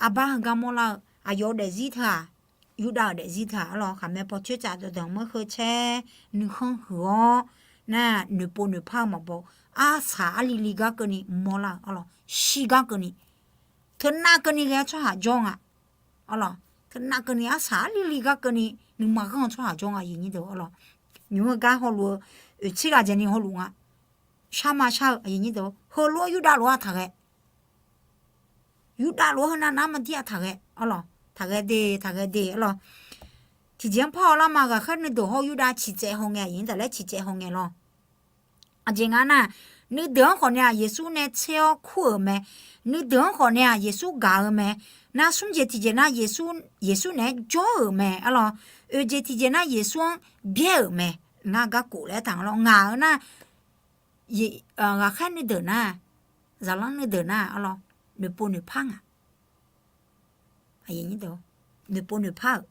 Aqbar heugar mawrlar-eu aqyawf-eu daefzir teu-aq, Yurdav-euq daefzir teu-aq arlawr, khaqmae paw coer caf dawqdanq meuq heu caer nuikhanr huiq-awr nar, noeqpov noeqpar-eu maqbaw, arsaq arlili gar keuvni mawrlar-eu arlawr, shir gar keuvni, teunav keuvni ghae-awr tsawrhaq jawr nga. Arlawr, teunav keuvni arsaq arlili gar keuvni nuima ghanr-eu tsawrhaq jawr nga aqyuif aqnyir deuq arlawr. Nymq-eu gar hawluf-eu oeqtser ghaq dzaeqni hawluf nga. Sharma shar-eu aqyuif aqnyir deuq, heulof-aer Yurdav lof-aer taqghae. Yurdav lof-aer heunav nav-anr maqdir-a taqghae arlawr, taqghae de taqghae de arlawr. Tiqjeq-anr par hawlar ma, ghaqkhaer nuideuq hawr-eu Yurdav ciqcaev hawngae aqyuif aqnyir deuq laer ciqcaev hawngae lawr. Aqjeq nga nar, Nuideuq-anr khawf nae-aq, Yeqsur nae tser-awr kur-euq mae. Nuideuq-anr khawf nae-aq, Yeqsur gaq-eu mae. Nar smr jeq tiqjeq nar, Yeqsur naeq-aer jawr-euq mae. Arlawr, oeq jeq tiqjeq nar, Yeqsur-anr byaer-euq mae. Ngar garkhof laer aertaq nga lawr. Ngaq-eu nar, ghaqkhaer nuideuq nar, zaqlanr nuideuq nar, arlawr, noeqpov noeqpar nga. Noeqpov noeqpar-euq.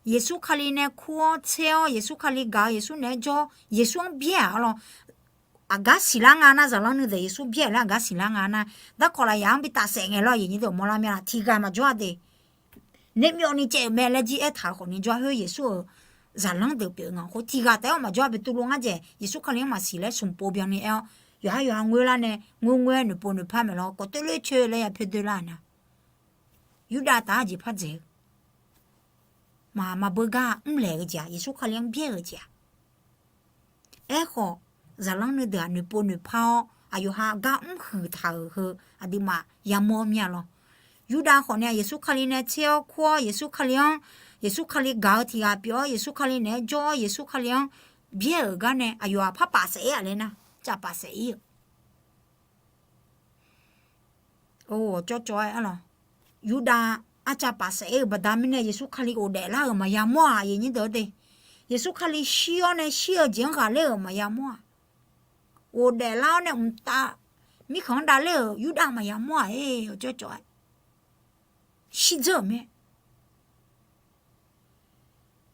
Yeqsur Kali nae kur-awr tser-awr, Yeqsur Kali gaq-eu, Yeqsur naeq-aer jawr-awr, Yeqsur-anr byaer-aq, arlawr, aqgar siqlar nga nar, zaqlanr nuideuq Yeqsur byaer-euq laer aqgar siqlar nga nar, darkawq lafyaq-anr bi tafsaef ngae lawr, aqyuif aqnyir deuq mawrlar myav-a. Tiqghaq maqjawr-a de. Naeq myawf ni caev-euq mae laer jir aertaq-euq khawf ni jawr-a. Khoer Yeqsur-euq zaqlanr deuq pyeuf-eu nga khoer tiqghaq taef-aer maqjawr-a. Beqtuvluv ngar dzaeq Yeqsur Kali-anr maqsiq laer smq pov byanni aer-awr, yawqhar yawqha ngoer lar nae, ngoer ngoer-aer noeqpov noeqpar maeq lawr, kawq toer loer coer laer ya pyurdoer lar-euq nar, Yurdav taf-aer jeq par dzaeq-eu, maq maqbeu gar mrlaeq-eu jeq-aq, Yeqsur Kali-anr byaer-euq jeq-aq. Aerkhawf, zaqlanr nuideuq-aq noeqpov noeqpar-awr, aqyawf ha gar mrhuiq taq-euq heu aqduimaf yamawr mir-a lawr. Yurdav khawf nae-aq, Yeqsur Kali nae tser-awr kur-awr, Yeqsur Kali-anr, Yeqsur Kali gaq-eu tiqghaq pyeuf-awr, Yeqsur Kali naeq-aer jawr-awr, Yeqsur Kali-anr byaer-euq gar nae aqyawf-aq par paf saef-ir-aq laer nar, cav paf saef-ir-euq. Or, cawvcawv-aer arlawq, Yurdav arcav paf saef-ir-euq baqda mirnae Yeqsur Kali ghofdaef lar-euq maqya mawr-aq, aqyuif aqnyir deuq-eu de. Yeqsur Kali shir-awr nae shir-eu jeq-anr ghaqler-euq maqya mawr-aq. Ghofdaef lar-awr nae mqtav mirkhanq-anr davler-euq Yurdav maqya mawr-aq, cawvcawv-aer shirdzeur-euq mae.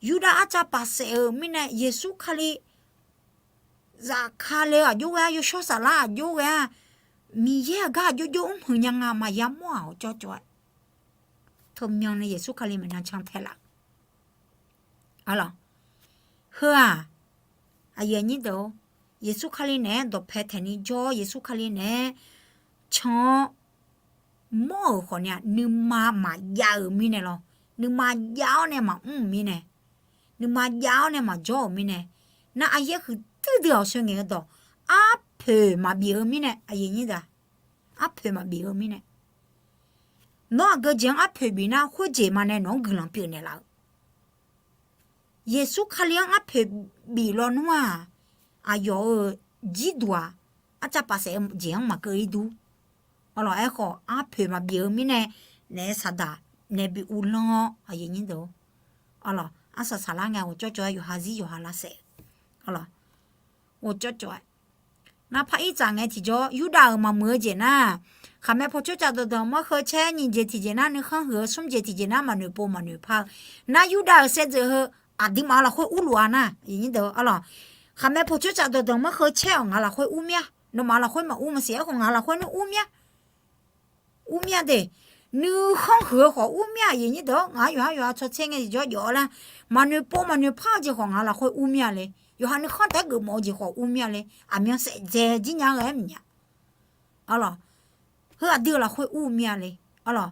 Yurdav arcav paf saef-euq mirnae Yeqsur Kali zafkale aqjox ghae-a, yawshawr saflar aqjox ghae-a, Miqyaer-euq gar aqjox jox mrhuiq nya nga maqya mawr-aq, cawvcawv-aer teumyan nae Yeqsur Kali maeqnan can tae laf-euq. Arlawq, heu-aq, aqyuif aqnyir deuq-or, Yeqsur Kali naeq-aer dawqpae taeqni jawr-awr, Yeqsur Kali naeq-aer can-awr mawr-euq khawf nae-aq, nuima maqjav-euq mirnae lawr, nuima jav-awr nae maqmr-euq mirnae, nuima jav-awr nae maqjawr-euq mirnae, nar aryaer huiqdui dui-awq sheu ngaeq-eu dawq, arpoeq maqbif-eu mirnae, aqyuif aqnyir deuq, arpoeq maqbif-eu mirnae, nawr aqgeu jeq-anr arpoeq bif nar, khoerjeq ma nae nawq-anr guiqlanq pyeuf naeqlaf-eu. Yeqsur Kali-anr arpoeq bif lawnmr-aq, aqyawf-euq jirduq-aq, arcav paf saef-eu jeq-anr maqkeuv-ir dur. Arlawq, aerkhawf arpoeq maqbif-eu mirnae, naef saqdaq nae bi uvlanr-awr, aqyuif aqnyir deuq-or, arlawq, arsaq saqlar ngae ghawqcawv cawv-aer yawqha zir yawqha lavsaef-eu. Arlawq, ghawqcawv cawv-aer, navpaq irtsaf ngae tiqjawr, Yurdav-euq maqmuiq-eu jeq nar, khaqmae paw tsawrcaf dawqdanq markheu caer nyiq jeq tiqjeq nar nuikhanr huiq-eu, smr jeq tiqjeq nar maqnoeq pov maqnoeq par-eu, nar Yurdav-euq saevdzeuf heu aqduimaf-euq lafkhoer urluf-a nar, arlawq, khaqmae paw tsawrcaf dawqdanq markheu caer-awq ngaq lafkhoer ur mir-a. Nawmaf lafkhoer maqur maqsiq, aerkhawf ngaq lafkhoer nmr ur mir-a. Ur mir-a de. Nuikhanr huiq-eu khawf ur mir-a, aqyuif aqnyir deuq-or, ngaq-anr yawqhar yawqha tsawrtser ngae tiqjawr jawf-awr lar, maqnoeq pov maqnoeq par-eu jeq khawf ngaq lafkhoer ur mir-a le. Yawqha nuikhanr taef-aer geufmawf-eu jeq khawf ur mir-a le. Aqmyan saef dzae jir nya-eu ghae-aer miqnya. Arlawq, heu aqdui-euq lafkhoer ur mir-a le. Arlawq,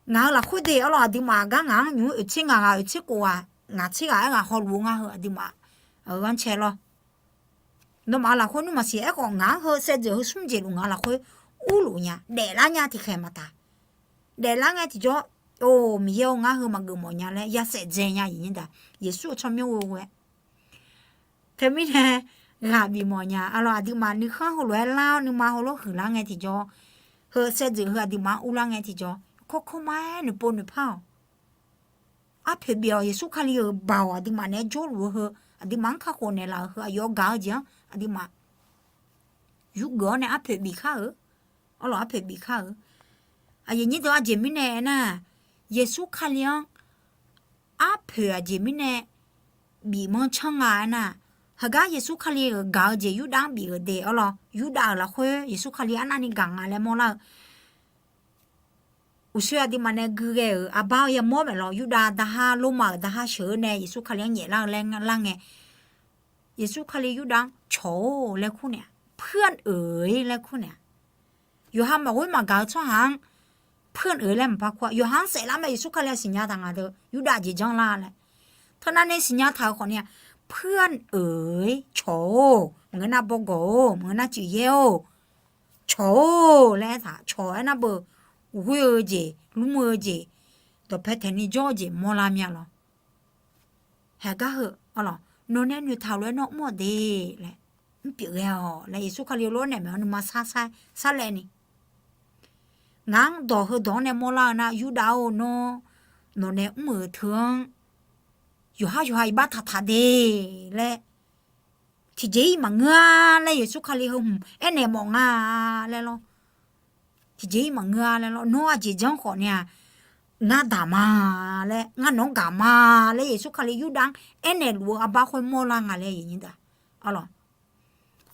ngaq-euq lafkhoer de, arlawq, aqduimaf gar ngaq-anr nymq-mr oeq tser ngaq ghaq oeq tser khof ghaq ngaq tser ghaq-aer ghaq hawluf-eu ngar heu aqduimaf-euq ghanrcae lawr. Nawmaf-euq lafkhoer nmr maqsiq, aerkhawf ngaq-anr heu saevdzeuf heu smr jeq luf ngaq lafkhoer urluf nya, daeflar nya tiqkhaeq maqtaq. Daeflar ngae tiqjawr, or, Miqyaer-or, ngar heu maqgeuf mawf nya laer ya saef dzae nya, aqyuif aqnyir deuq, Yeqsur-euq tsawrmyanr ghoe-aer. Teumirnae ghaq bif mawf nya, arlawq, aqduimaf nuikhanr heulof-aer lar-awr nuima heulof huiqlar ngae tiqjawr, heu saevdzeuf heu aqduimaf-anr urlar ngae tiqjawr, kawrkawr ma-aer noeqpov noeqpar-awq. Arpoeq bif-awq, Yeqsur Kali-euq baoq aqduimaf naeq-aer jawrluf-eu heu, aqduimaf-anr kakhof naeqlaf-euq heu, aqyawf gaq-eu jeq-anr aqduimaf yurgeuf-awr nae arpoeq bif kar-eu. Arlawq, arpoeq bif kar-eu. Aqyuif aqnyir deuq, aqjeq mirnae aernar, Yeqsur Kali-anr arpoeq aqjeq mirnae bif manr canr nga aernar, heugar Yeqsur Kali-euq gaq-eu jeq Yurdav-anr bif-euq de, arlawq, Yurdav-euq lafkhoer Yeqsur Kali arnavni gaq nga laer mawrlar-eu uqshoe aqduimaf nae gui ghae-euq aqbar-eu yamawr maeq lawq, Yurdav daqha, Lormav-euq daqha sheuq-eu nae Yeqsur Kali-anr nyaeflar-eu laer lar ngae, Yeqsur Kali Yurdav-anr cawq-or laer kur naeq-a, เพื่อนเอ๋ย laer kur naeq-a. Yawqha maqghoer maqgaq-eu tsawrhaq-anr เพื่อนเอ๋ย laer maqpar kur-a. Yawqha-anr saeflar mae, Yeqsur Kali-aq siqnya taq nga deuq, Yurdav jeq janr lar laer. Teunav nae siqnya taq-euq khawf ni-aq, เพื่อนเอ๋ย cawq-or, maqngeur nar bawgawq-or, maqngeur nar cuif yaer-or, cawq-or laer aertaq, cawq aernar beu, ghoer-eu jeq, lmr-eu jeq, dawqpae taeqni jawr-eu jeq mawrlar mir-a lawq. Haeq gar heu, arlawq, nawq nae noeqtaq lof-aer nawr mr-awq de laer. mrpyeuf ghae-awq laer Yeqsur Kali-euq lof-aer naeq maeq-anr nuima sar sar sarlaevni, ngaq-anr dawq heudawq-anr nae mawrlar-eu nar, Yurdav-or, nawr nawqnae mr-euq teu-anr yawqhar yawqha iqbax taqtaq de laer tiqjeq-ir maqngeur-a laer Yeqsur Kali heu hmq aernaeq mawf nga laer lawr. Tiqjeq-ir maqngeur-a laer lawr. Nawr aqjeq janr khawf ni-aq, ngar daq ma laer, ngar nawq-anr gaq ma laer Yeqsur Kali Yurdav-anr aernaeq luf-eu arbar khoer mawrlar nga laer, aqyuif aqnyir deuq-aq, arlawq.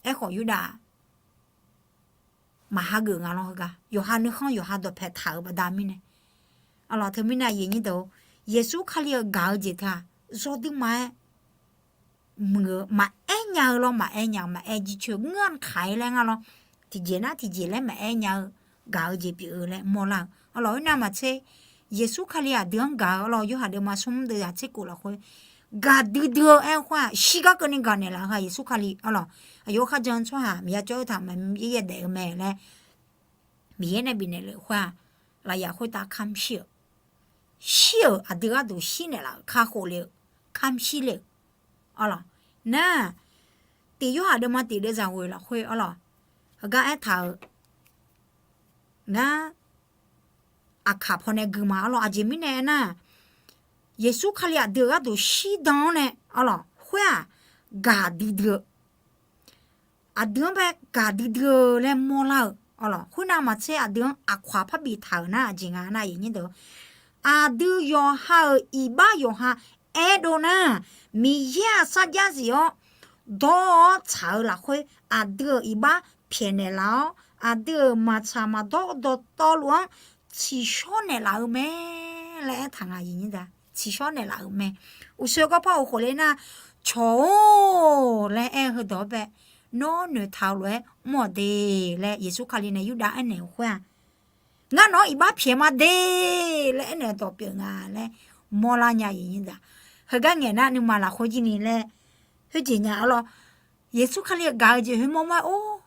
Aerkhawf Yurdav-aq, maq hageuf nga lawr heugar. Yawqha nuikhanr yawqha dawqpae taq-euq baqda mirnae, arlawq, teumirnae aqyuif aqnyir deuq-or, Yeqsur Kali-euq gaq-eu jeq teu-aq, zawduima-aer muiq-eu maqaer nya-eu lawr, maqaer nya-eu maqaer jircoer ngeur-anr kaq-ir laer nga lawr. Tiqjeq nar tiqjeq laer maqaer nya-eu gaq-eu jeq pyeuf-eu laer mawrlar-eu, arlawq, khoernav maqtser, Yeqsur Kali aqdui-anr gaq-eu, arlawq, Yorhaq deuvma smr deuv-aq tser kof lafkhoer gaqdui dui-eu aer-eu khoer-aq, shirgar keuvni gaq naeqlaf-eu ha Yeqsur Kali, arlawq. Aqyawf-euq kharjan-eu tsawrhaq Miqyaer jawr-eu taq maeq myaer yaedaef-eu mae laer Miqyaer nae bifnaeq lef-eu khoer-aq, lafyaq khoertav kamq shir-euq, shir-euq aqdui gharduq shir naeqlaf-euq kakhof le-euq, kamq shir le-euq, arlawq. Nar, tiq Yorhaq deuvma tiq deuvzaq ghoeq lafkhoer, arlawq, heugar aertaq-euq ngar aqkaq pawnae gui ma, arlawq. Aqjeq mirnae aernar, Yeqsur Kali aqdui-euq gharduq shirdan-awr nae, arlawq, khoer-aq, gaqdui dui-eu aqdui-anr bae gaqdui dui-eu laer mawrlar-eu, arlawq, khoernav maqtser aqdui-anr aqkawq-aq parbi taq-euq nar aqjeq nga nar, aqyuif aqnyir deuq-or, aqdui yawqha-euq iqbax yawqha aerdov nar, Miqyaer-aq sarjax zif-awr dawr-awr tsaq-eu lafkhoer aqdui-euq iqbax pyaeqnaeq laf-awr, aqdui-euq maqtsaq maqdawr dawqtawvluf-anr tsiqshawr naeqlaf-eu mae laer aertaq nga, aqyuif aqnyir deuq-aq. Tsiqshawr naeqlaf-euq mae. Uqshoe gawrpar-euq khof ler nar, cawq-or laer aer-eu heudawq-anr bae, nawr noeqtaq-eu lof-aer mr-awq de laer Yeqsur Kali nae Yurdav aernaeq-euq khoer-aq, ngar nawq-anr iqbax pyaeq ma de laer aernaeq-eu dawq pyeuf nga laer mawrlar nya, aqyuif aqnyir deuq-aq. Heugar ngaeq nar nuima lafkhoer jir ni laer khoerjeq nya, arlawq, Yeqsur Kali-eu gaq-eu jeq khoer mawrmawr-aer or,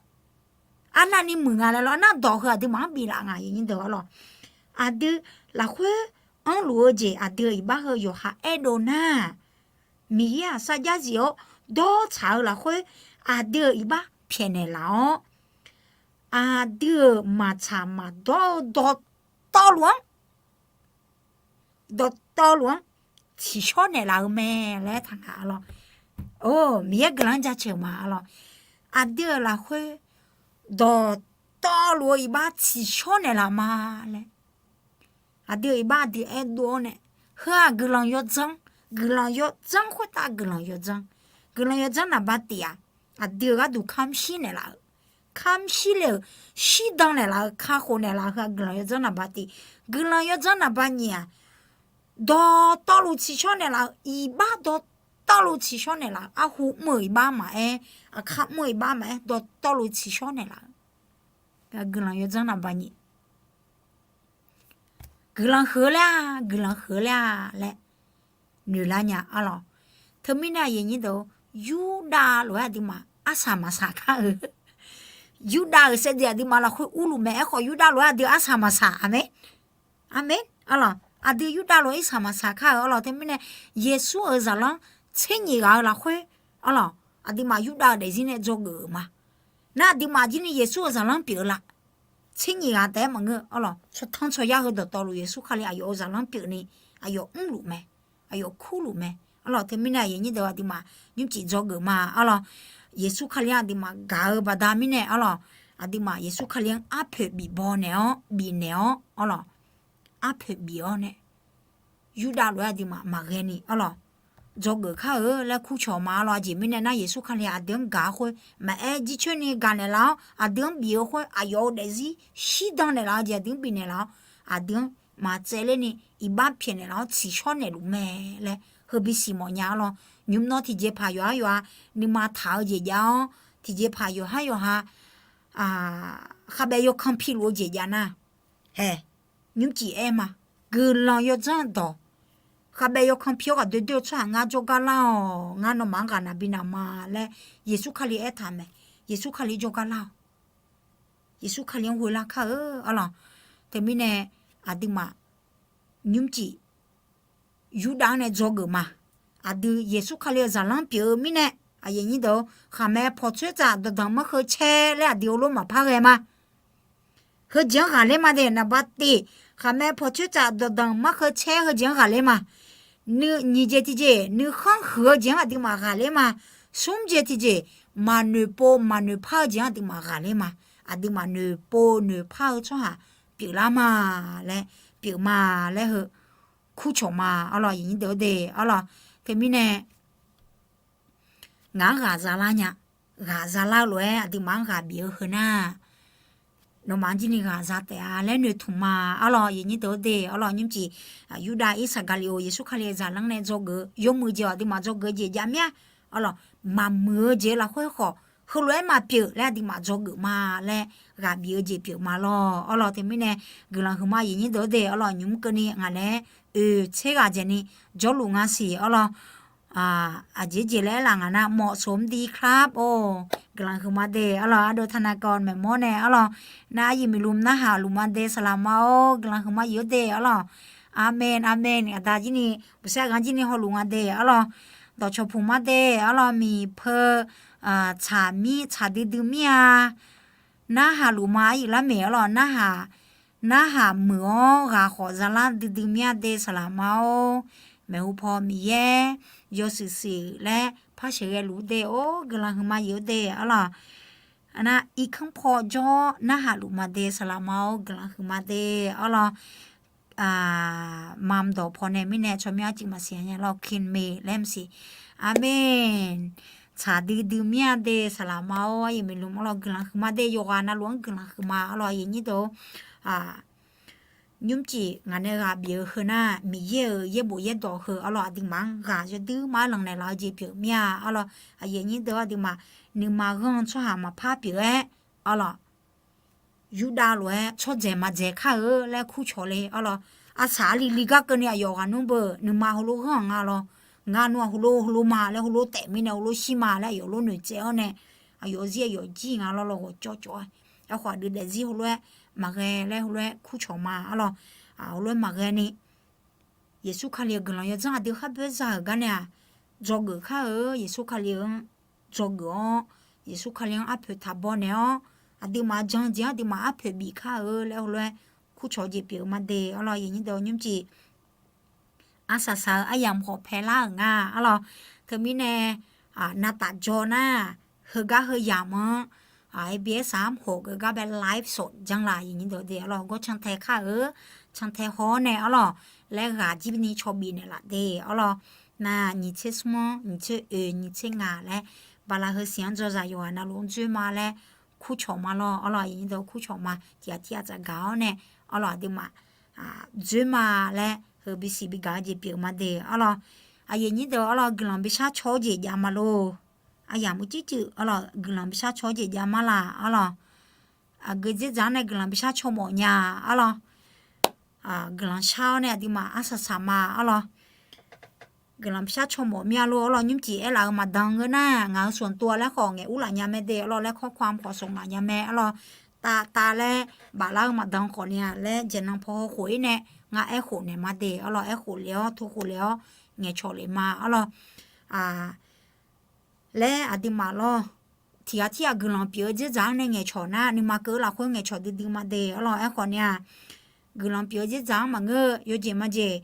arnavni muiq nga laer lawr. Arnav dawq heu aqduimaf-anr biflaf nga, aqyuif aqnyir deuq-or, arlawq. Aqdui lafkhoer anrluf-eu jeq aqdui-euq iqbax heu yawqha aerdov nar, Miqyaer-aq sarjax zif-awr dawr tsaq-eu lafkhoer aqdui-euq iqbax pyaeqnaeq laf-awr, aqdui-euq maqtsaq maqdawr-eu dawqtawvluf-anr dawqtawvluf-anr tsiqshawr naeqlaf-eu mae laer aertaq nga, arlawq. Or, Miqyaer guiqlanq-anr jaceuq ma, arlawq. Aqdui-euq lafkhoer dawqtawvluf-eu iqbax tsiqshawr naeqlaf ma laer aqdui-euq iqbax aqdui aerdov-awr nae, heu-aq guiqlanq yawdzanr, guiqlanq yawdzanr khoertav guiqlanq yawdzanr, guiqlanq yawdzanr naqba tif-aq, aqdui-euq gharduq kamq shir naeqlaf-euq, kamq shir le-euq, shirdan naeqlaf-eu, kakhof naeqlaf-eu heu-aq guiqlanq yawdzanr naqba tif. Guiqlanq yawdzanr naqba nyiq-aq, dawqtawvluf tsiqshawr naeqlaf-eu, iqbax dawqtawvluf tsiqshawr naeqlaf-eu, arhu mr-euq iqbax maqaer, aqkar mr-eu iqbax maqaer, dawqtawvluf tsiqshawr naeqlaf-eu, guiqlanq yawdzanr naqba nyiq. Guiqlanq huiq-eu laer-a, guiqlanq huiq-eu laer-a laer noeqlar nya, arlawq. Teumirnae aqyuif aqnyir deuq-or, Yurdav lof-aer aqduimaf arsaq maqsaq kar-eu, Yurdav-euq saevdzeuf aqduimaf lafkhoer urluf mae. Aerkhawf Yurdav lof-aer aqdui arsaq maqsaq, aqmeq, aqmeq, arlawq. Aqdui Yurdav lof-aer irsaq maqsaq kar-euq, arlawq. Teumirnae Yeqsur-euq zaqlanr tser nyiq ghaq-eu lafkhoer, arlawq, aqduimaf Yurdav-euq daefzir nae dzawgeuf-euq ma. Nar aqduimaf jir ni Yeqsur-euq zaqlanr pyeuf-eu la? Tser nyiq ghaq taef-aer maqngeur, arlawq. Tsawrtanr tsawrya heu dawqtawvluf Yeqsur Kali aqyawf-euq zaqlanr pyeuf ni aqyawf mrluf mae, aqyawf kurluf mae, arlawq. Teumirnae aqyuif aqnyir deuq aqduimaf nymrcif dzawgeuf ma, arlawq. Yeqsur Kali-anr aqduimaf gaq-eu baqda mirnae, arlawq, aqduimaf Yeqsur Kali-anr arpoeq bif baw naeq-awr bifnaeq-awr, arlawq, arpoeq bif-awr nae Yurdav lof-aer aqduimaf maqghae ni, arlawq, dzawgeuf kar-eu laer kurcawq ma, arlawq. Aqjeq mirnae nar Yeqsur Kali aqdui-anr gaq-eu khoer maqaer jircoer ni gaq naeqlaf-awr aqdui-anr bif-eu khoer aqyawf-euq daefzir shirdan naeqlaf-eu jeq aqdui-anr bifnaeq laf-awr aqdui-anr maqtsaevler ni iqbax pyaeqnaeq laf-awr tsiqshawr naeqluf mae laer heu bisiq mawf nya, arlawq. Nymr nawr tiqjeqpaq yawqhar yawqha nuima taq-eu jeq jav-awr tiqjeqpaq yawqhar yawqha khavbaev yawkan piluf-eu jeq jav nar, hae, nymrcif aer ma. Guiqlanq yawdzanr dawq, khavbaev yawkan pi-awr ghaq doe doe-eu tsawrhaq ngar jawrgar lar-awq. Ngar nawmaf-anr ghaq naqbi naq ma laer Yeqsur Kali aertaq mae. Yeqsur Kali jawrgar lar-awq. Yeqsur Kali-anr ghoe lar kar-eu, arlawq. Teumirnae aqduimaf nymrcif Yurdav-anr nae dzawgeuf ma. Aqdui Yeqsur Kali-euq zaqlanr pyeuf-eu mirnae, Aqyuif aqnyir deuq-or, khaqmae pawqtsoer tsaf dawqdanq markheu caer laer aqdui heulof maqpar ghae ma. Heujeq-anr ghaqler ma de, naqba tif, khaqmae pawqtsoer tsaf dawqdanq markheu caer heujeq-anr ghaqler ma. Nyiq jeq tiqjeq nuikhanr huiq-eu jeq-anr aqduimaf ghaqler ma. Smr jeq tiqjeq maqnoeq pov maqnoeq par-eu jeq-anr aqduimaf ghaqler ma. Aqduimaf noeq pov noeq par-eu tsawrhaq pyeuflar ma laer, pyeuf ma laer heu kurcawq ma arlawr, aqyuif aqnyir deuq-or de arlawr. Teumirnae ngaq-anr ghaq zalar nya, ghaq zalar-eu lof-aer aqduimaf-anr ghaq bif-eu heu nar, nawmaf-anr jir ni ghaq za taef-a laer noeqtmq ma arlawr, aqyuif aqnyir deuq-or de arlawr. Nymrcif Yurdav Irsaqgaqliqoq Yeqsur Kali-euq zaqlanr nae dzawgeuf-eu yawmuiq jeq-awq, aqduimaf dzawgeuf-eu jeq jav mir-a arlawr. Maqmuiq-eu jeq lafkhoer khawf heulof-aer maqpyeuf laer aqduimaf dzawgeuf ma laer ghaq bif-eu jeq pyeuf ma lawr arlawr. Teumirnae guiqlanq huiqma aqyuif aqnyir deuq-or de arlawr, nymq keuvni ngaq naeq-aer oeq tser ghaq dzaeqni jawrluf nga siq arlawr. Aqjeq jeq laer aerlaf ngaq nar เหมาะสมดีครับ or, guiqlanq huiqma de arlawr. Ardov taqnaqkawv maeqmawr nae arlawr, nar aryuif miqlum narhaq luf ma de saqlaq ma-or, guiqlanq huiqma yuf-or de arlawr. Aqmeq aqmeq. Aqda jir ni, buqsaer aqghanr jir ni hawluf nga de arlawr. Dawqcawq puq ma de arlawr, miqpeu tsaq mir tsaq duidui mir-a. Narhaq luf ma aryuif larmeq arlawr, narhaq, narhaq muiq-awr ghaq khawf zalar duidui mir-a de saqlaq ma-or. Maeqhu paw Miqyaer yawshuif shuif laer par sheuqghae luf-ur de, or, guiqlanq huiqma yuf-or de arlawr. Aqnar irkanr paw jawr narhaq luf ma de saqlaq ma-or, guiqlanq huiqma de arlawr. Mamdawq paw nae mirnae tsawrmyanr arcuif maqsiq nya lawr, kinmeq laer maqsiq. Aqmeq. Tsaq duidui mir-a de saqlaq ma-or, aryuif miqlum arlawr, guiqlanq huiqma de, yawqghaq navluf-anr guiqlanq huiqma arlawr, aqyuif aqnyir deuq-or. Nymrcif ngaq nae ghaq bif-eu heu nar, Miqyaer-euq yaerbof yaerdawq heu arlawr, aqduimaf-anr ghaq yawduir ma-aer lanqnaeq laf-eu jeq pyeuf mir-a arlawr, aqyuif aqnyir deuq-or. Aqduimaf nuima ghanr-eu tsawrhaq maqpar pyeuf-aer arlawr, Yurdav lof-aer tsawrdzaeq maqdzaeq kar-eu laer kurcawq le arlawr. Arsaq arli li gar keuvni aqyawf ghaq nmr beu nuima heulof ghanr-aq nga lawr. Ngar nmr-aq heulof heulof ma laer, heulof taef mirnae heulof shir ma laer aqyawf lof noeqtsaev-awr nae, aqyawf zir aqyawf jir nga lawr lawr ghawqcawv cawv-aer. Aerkhawf aqdui daefzir heulof-aer maqghae laer heulof-aer kurcawq ma arlawr. Heulof-aer maqghae ni Yeqsur Kali-euq guiqlanq yawdzanr aqdui khar boer za-euq gar nae-aq, dzawgeuf kar-eu Yeqsur Kali-anr dzawgeuf-awr, Yeqsur Kali-anr arpoeq taqbaw naeq-awr, aqduimaf jan-eu jeq-anr aqduimaf arpoeq bif kar-eu laer heulof-aer kurcawq jeq pyeuf-eu ma de arlawr, aqyuif aqnyir deuq-or. Nymrcif arsaq saq-eu aryamq khawf paelar-euq nga arlawr. Teumirnae navtaf dzaw nar, heugar heu yamq-anr, A B S-anr khof geugar bae live สด janr laf, aqyuif aqnyir deuq-or de arlawr. Heugar cantae kar-eu, cantae haw-awr nae arlawr, laer ghaq jir ni caw bif naeq laf de arlawr. Nar nyiq tser smr-anr, nyiq tser oeq, nyiq tser ngaq laer, bala heu siq-anr dzawzaq yawqghaq navluf-anr dzoer ma laer kurcawq ma lawr arlawr, aqyuif aqnyir deuq-or, kurcawq ma. Tiq ghaq tir ghaq tsaf gaq-awr nae arlawr, aqduimaf dzoer ma laer heu bisiq bigaq-eu jeq pyeuf ma de arlawr. Aqyuif aqnyir deuq arlawr, guiqlanq bishar caw-eu jeq jav ma lor. Aryamq uicuiv cuiv arlawr, guiqlanq bishar caw-eu jeq jav ma laf arlawr. Aqgeu dzerdzaq-anr nae guiqlanq bishar caw mawf nya arlawr. Guiqlanq shar-awr nae aqduimaf arsaq saq ma arlawr. Guiqlanq bishar caw mawf mir-a lor arlawr, nymrcif aerlaf-eu maqdan ngeur nar, ngaq-euq sanqtov-a laer khawf ngaeq ur laf nya mae de arlawr, laer kawrkawr-anr khawf sanq laf nya mae arlawr. Tavtav laer baflar-eu maqdan khawf ni-a laer, jaeqnan paw haw khof-ir nae ngar aerkhof naeq ma de arlawr, aerkhof le-awr tokhof le-awr ngaeqcawq le ma arlawr. Laer aqduimaf lawr, tiq ghaq tir ghaq guiqlanq pyeuf-eu dzerdzaq-anr nae ngaeqcawq nar, nuima keuv-eu lafkhoer ngaeqcawq duidui ma de arlawr. Aerkhawf ni-a, guiqlanq pyeuf-eu dzerdzaq-anr maqngeur-eu yawjeq majeq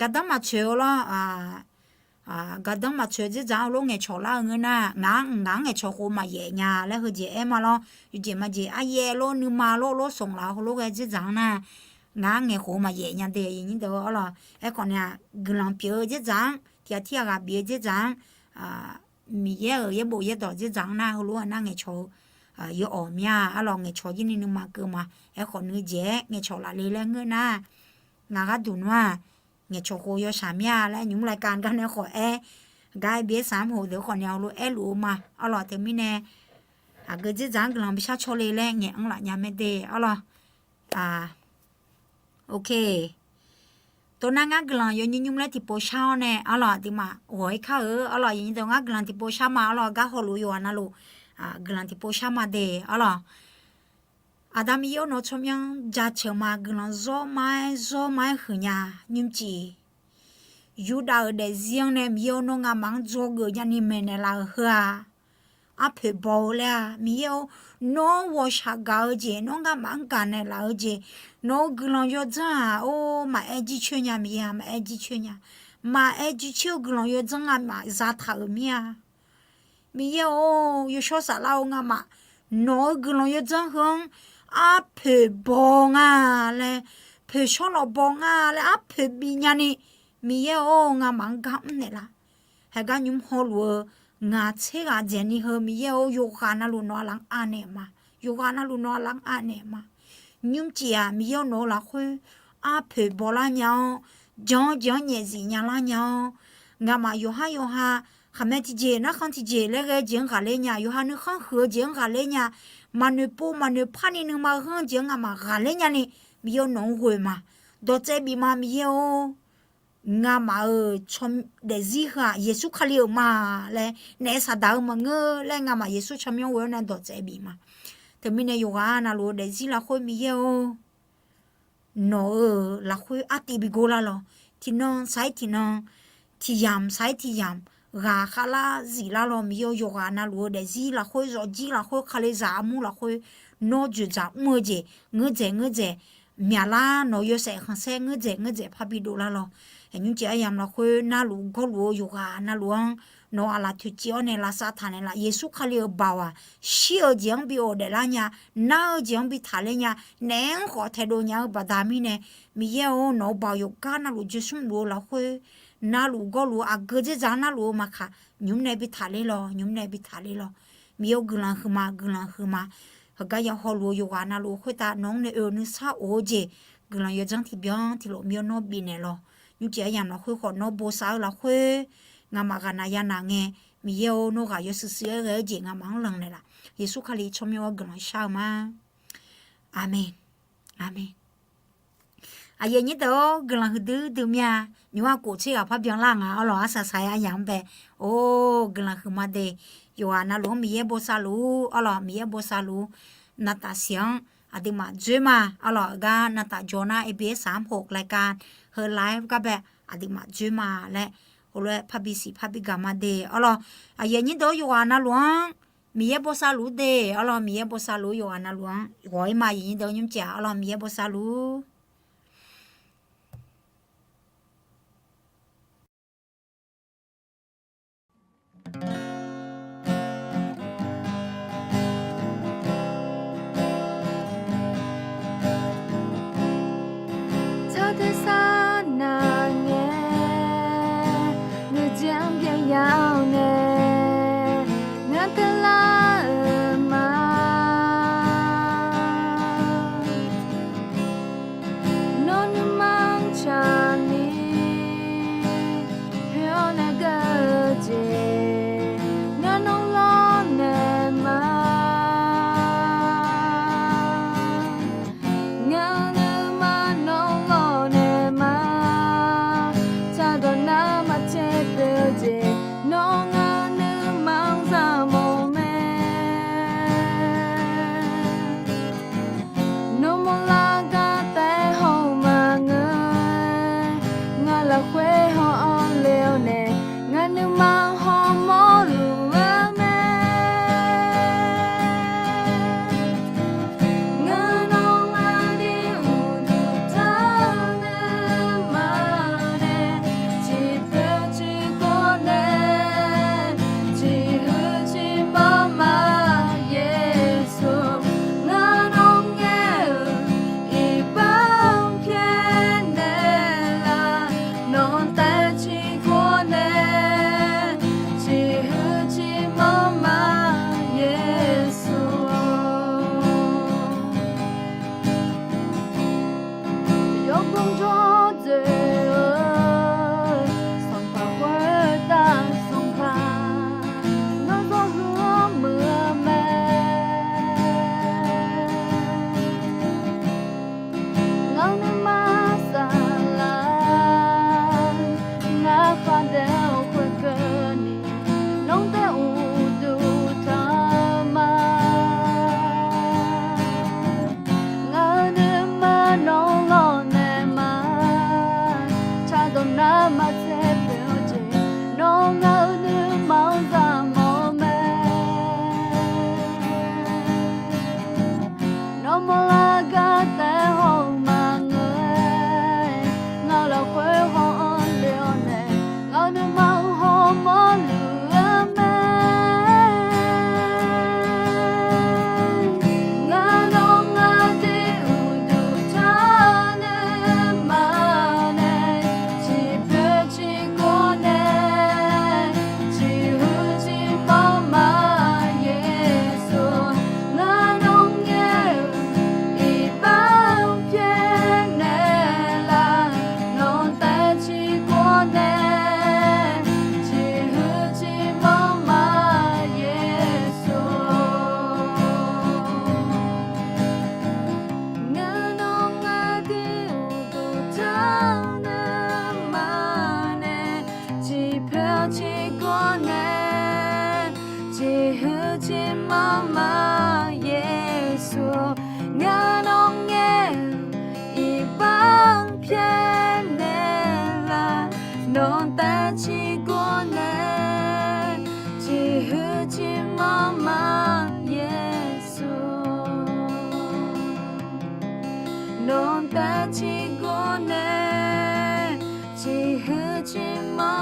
gardanr maqtsoeq-eu lawr. Gardanr maqtsoeq-eu dzerdzaq-anr heulof ngaeqcawq lar-eu ngeur nar, ngaq-anr, ngaq-anr ngaeqcawq khof maqyaef nya laer heujeq aer ma lawr. Yawjeq majeq aryaer lor, nuima lor, lor sanq laf-eu heulof ghae dzerdzaq-anr nar, ngaq-anr ngaeqkhof maqyaef nya de, aqyuif aqnyir deuq arlawr. Aerkhawf ni-a, guiqlanq pyeuf-eu dzerdzaq-anr, tiq ghaq tir ghaq ghaq bif-eu dzerdzaq-anr, Miqyaer-euq yaerbof yaerdawq dzerdzaq-anr nar heulof-aer nar ngaeqcawq-eu yawawq mir-a arlawr, ngaeqcawq jir ni nuima keuv ma. Aerkhawf nuijeq-aer ngaeqcawq laf le laer ngeur nar, ngaq gharduq nmr-aq, ngaeqcawq khof yawshaq mir-a laer nymq-mr laer ka gar nae khawf aer, gar A B S-anr khof deuq khawf ni-a heulof aerluf-eu ma arlawr. Teumirnae aqgeu dzerdzaq-anr guiqlanq bishar caw le laer ngaeq-anr laf nya mae de arlawr. Ok. Tov nar ngar guiqlanq yawnyir nymr laer tiqpov shar-awr nae arlawr, aqduimaf ghawq-ir kar-eu arlawr, aqyuif aqnyir deuq, ngar guiqlanq tiqpov shar ma arlawr, gar hawluf-eu yawqghaq navluf guiqlanq tiqpov shar ma de arlawr. Aqda Miqyaer-or, nawq-eu tsawrmyanr jaceuq ma, guiqlanq zawr ma-aer zawr ma-aer huiqnya, nymrcif Yurdav-euq daefzir-anr nae Miqyaer-or, nawr ngamaf-anr dzawgeuf nyani maeqnaeq laf-euq heu-aq, arpoeq baw-eu laer-aq, Miqyaer-or, nawr ghawqshaq gaq-eu jeq, nawr ngamaf-anr gaqnaeq laf-eu jeq, nawq-eu guiqlanq yawdzanr-aq, or, maqaer jircoer nya, Miqyaer-aq, maqaer jircoer nya. Maqaer jircoer-eu guiqlanq yawdzanr ngamaf zataq-euq mir-a. Miqyaer-or, yawshawr saflar-or, ngamaf nawq-eu guiqlanq yawdzanr heu-anr arpoeq baw nga laer, poeqshawr lawq baw nga laer arpoeq bif nyani, Miqyaer-or, ngamaf-anr gar mrnaeq laf. Haegar nymr hawluf-eu ngaq tser ghaq dzaeqni heu, Miqyaer-or, yawqghaq navluf nawq-a laf-anr anaeq ma. Yawqghaq navluf nawq-a laf-anr anaeq ma. Nymrcif-aq, Miqyaer-or, nawq-eu lafkhoer arpoeq bawlar nya-awr, jan-anr jeq-anr nyaefzif nyalar nya-awr, ngamaf yawqhar yawqha, khaqmae tiqjeq narkhan tiqjeq laer ghae-eu jeq-anr ghaqler nya, yawqha nuikhanr huiq-eu jeq-anr ghaqler nya, maqnoeq pov maqnoeq parni nuima ghanr-eu jeq-anr ngamaf ghaqler nyani, Miqyaer-or, nawq-anr ghoe ma. Dawqtsaev bif ma, Miqyaer-or, ngamaf-euq daefzir heu-aq, Yeqsur Kali-euq ma laer naef saqdaq-eu maqngeur laer, ngamaf Yeqsur tsawrmyanr ghoe-awr nae dawqtsaev bif ma. Teumirnae yawqghaq navluf-eu daefzir lafkhoer Miqyaer-or, nawq-eu lafkhoer artiv bi gor lar lawq. Tiqnan saq-ir tiqnan, tiqyamq saq-ir tiqyamq, ghaq khavlar ziflar lawq. Miqyaer-or, yawqghaq navluf-eu daefzir lafkhoer, zawqjir lafkhoer, kalizaq armur lafkhoer, nawr dzoeqdzaq mr-eu jeq, ngeur dzaeq ngeur dzaeq, myaqlar nawq-eu yawshaef khanqsaer ngeur dzaeq ngeur dzaeq parbi dovlar lawq. Aqnymr cif aryamq lafkhoer navluf gawrluf-eu yawqghaq navluf-anr nawq-eu aqlaf toeqciv-awr nae lavsav taq naeqlaf. Yeqsur Kali-euq baoq-aq, shir-eu jeq-anr bi ghofdaef lar nya, nar-eu jeq-anr bi taqler nya, naef-anr khawf taedov nya-eu baqda mirnae, Miqyaer-or, nawq-eu baoq yawqgar navluf joe smrluf-eu lafkhoer, navluf gawrluf-eu aqgeu dzerdzaq-anr navluf-eu maqkaq, nymq-mr nae bi taqler lawq, nymq-mr nae bi taqler lawq. Miqyaer-or, guiqlanq huiqma, guiqlanq huiqma. Heugar ya hawluf-eu yawqghaq navluf-eu khoertav nawq-anr nae oe-eu nuisar of-eu jeq, guiqlanq yawdzanr tiqbyan tiqlof Miqyaer-or, nawr bifnaeq lawq. Nymr cif aryamq lafkhoer khawf nawr bosav-eu lafkhoer, ngamaf ghaqnaq yanaq ngae, Miqyaer-or, nawr ghaq yawshuif shuif-aer ghae-eu jeq ngamaf-anr lanq naeqlaf. Yeqsur Kali tsawrmyanr-awr guiqlanq shar-eu ma. Aqmeq. Aqmeq. Aqyuif aqnyir deuq-or, guiqlanq huiqdui dui mir-a. Nymq-mr khof tser ghaq parbyan lar nga, arlawq, arsaq saq-aer aryamq-anr bae. Or, guiqlanq huiqma de. Yawqghaq navluf-anr Miqyaer bosav luf-ur, arlawq, Miqyaer bosav luf-ur. Navtaf siq-anr aqduimaf dzoer ma, arlawq, gar navtaf jawr nar, ABS-anr pov รายการ heu ไลฟ์ gar bae aqduimaf dzoer ma laer, heulof-aer parbi siq parbi gaq ma de, arlawq. Aqyuif aqnyir deuq-or, yawqghaq navluf-anr Miqyaer bosav luf-ur de, arlawq, Miqyaer bosav luf-ur, yawqghaq navluf-anr ghawq-ir ma, aqyuif aqnyir deuq-or, nymr cif-aq, arlawq, Miqyaer bosav luf-ur. Tsawrtae sar nav ngae, nuijeq-anr byaev ya-awr nae, ngar teular-euq ma. Nawr nuima-anr tsaqni, poeq-awr nae geur-eu jeq, Nawq-anr tav ciqgor nae, ciqhuiq ciqmanr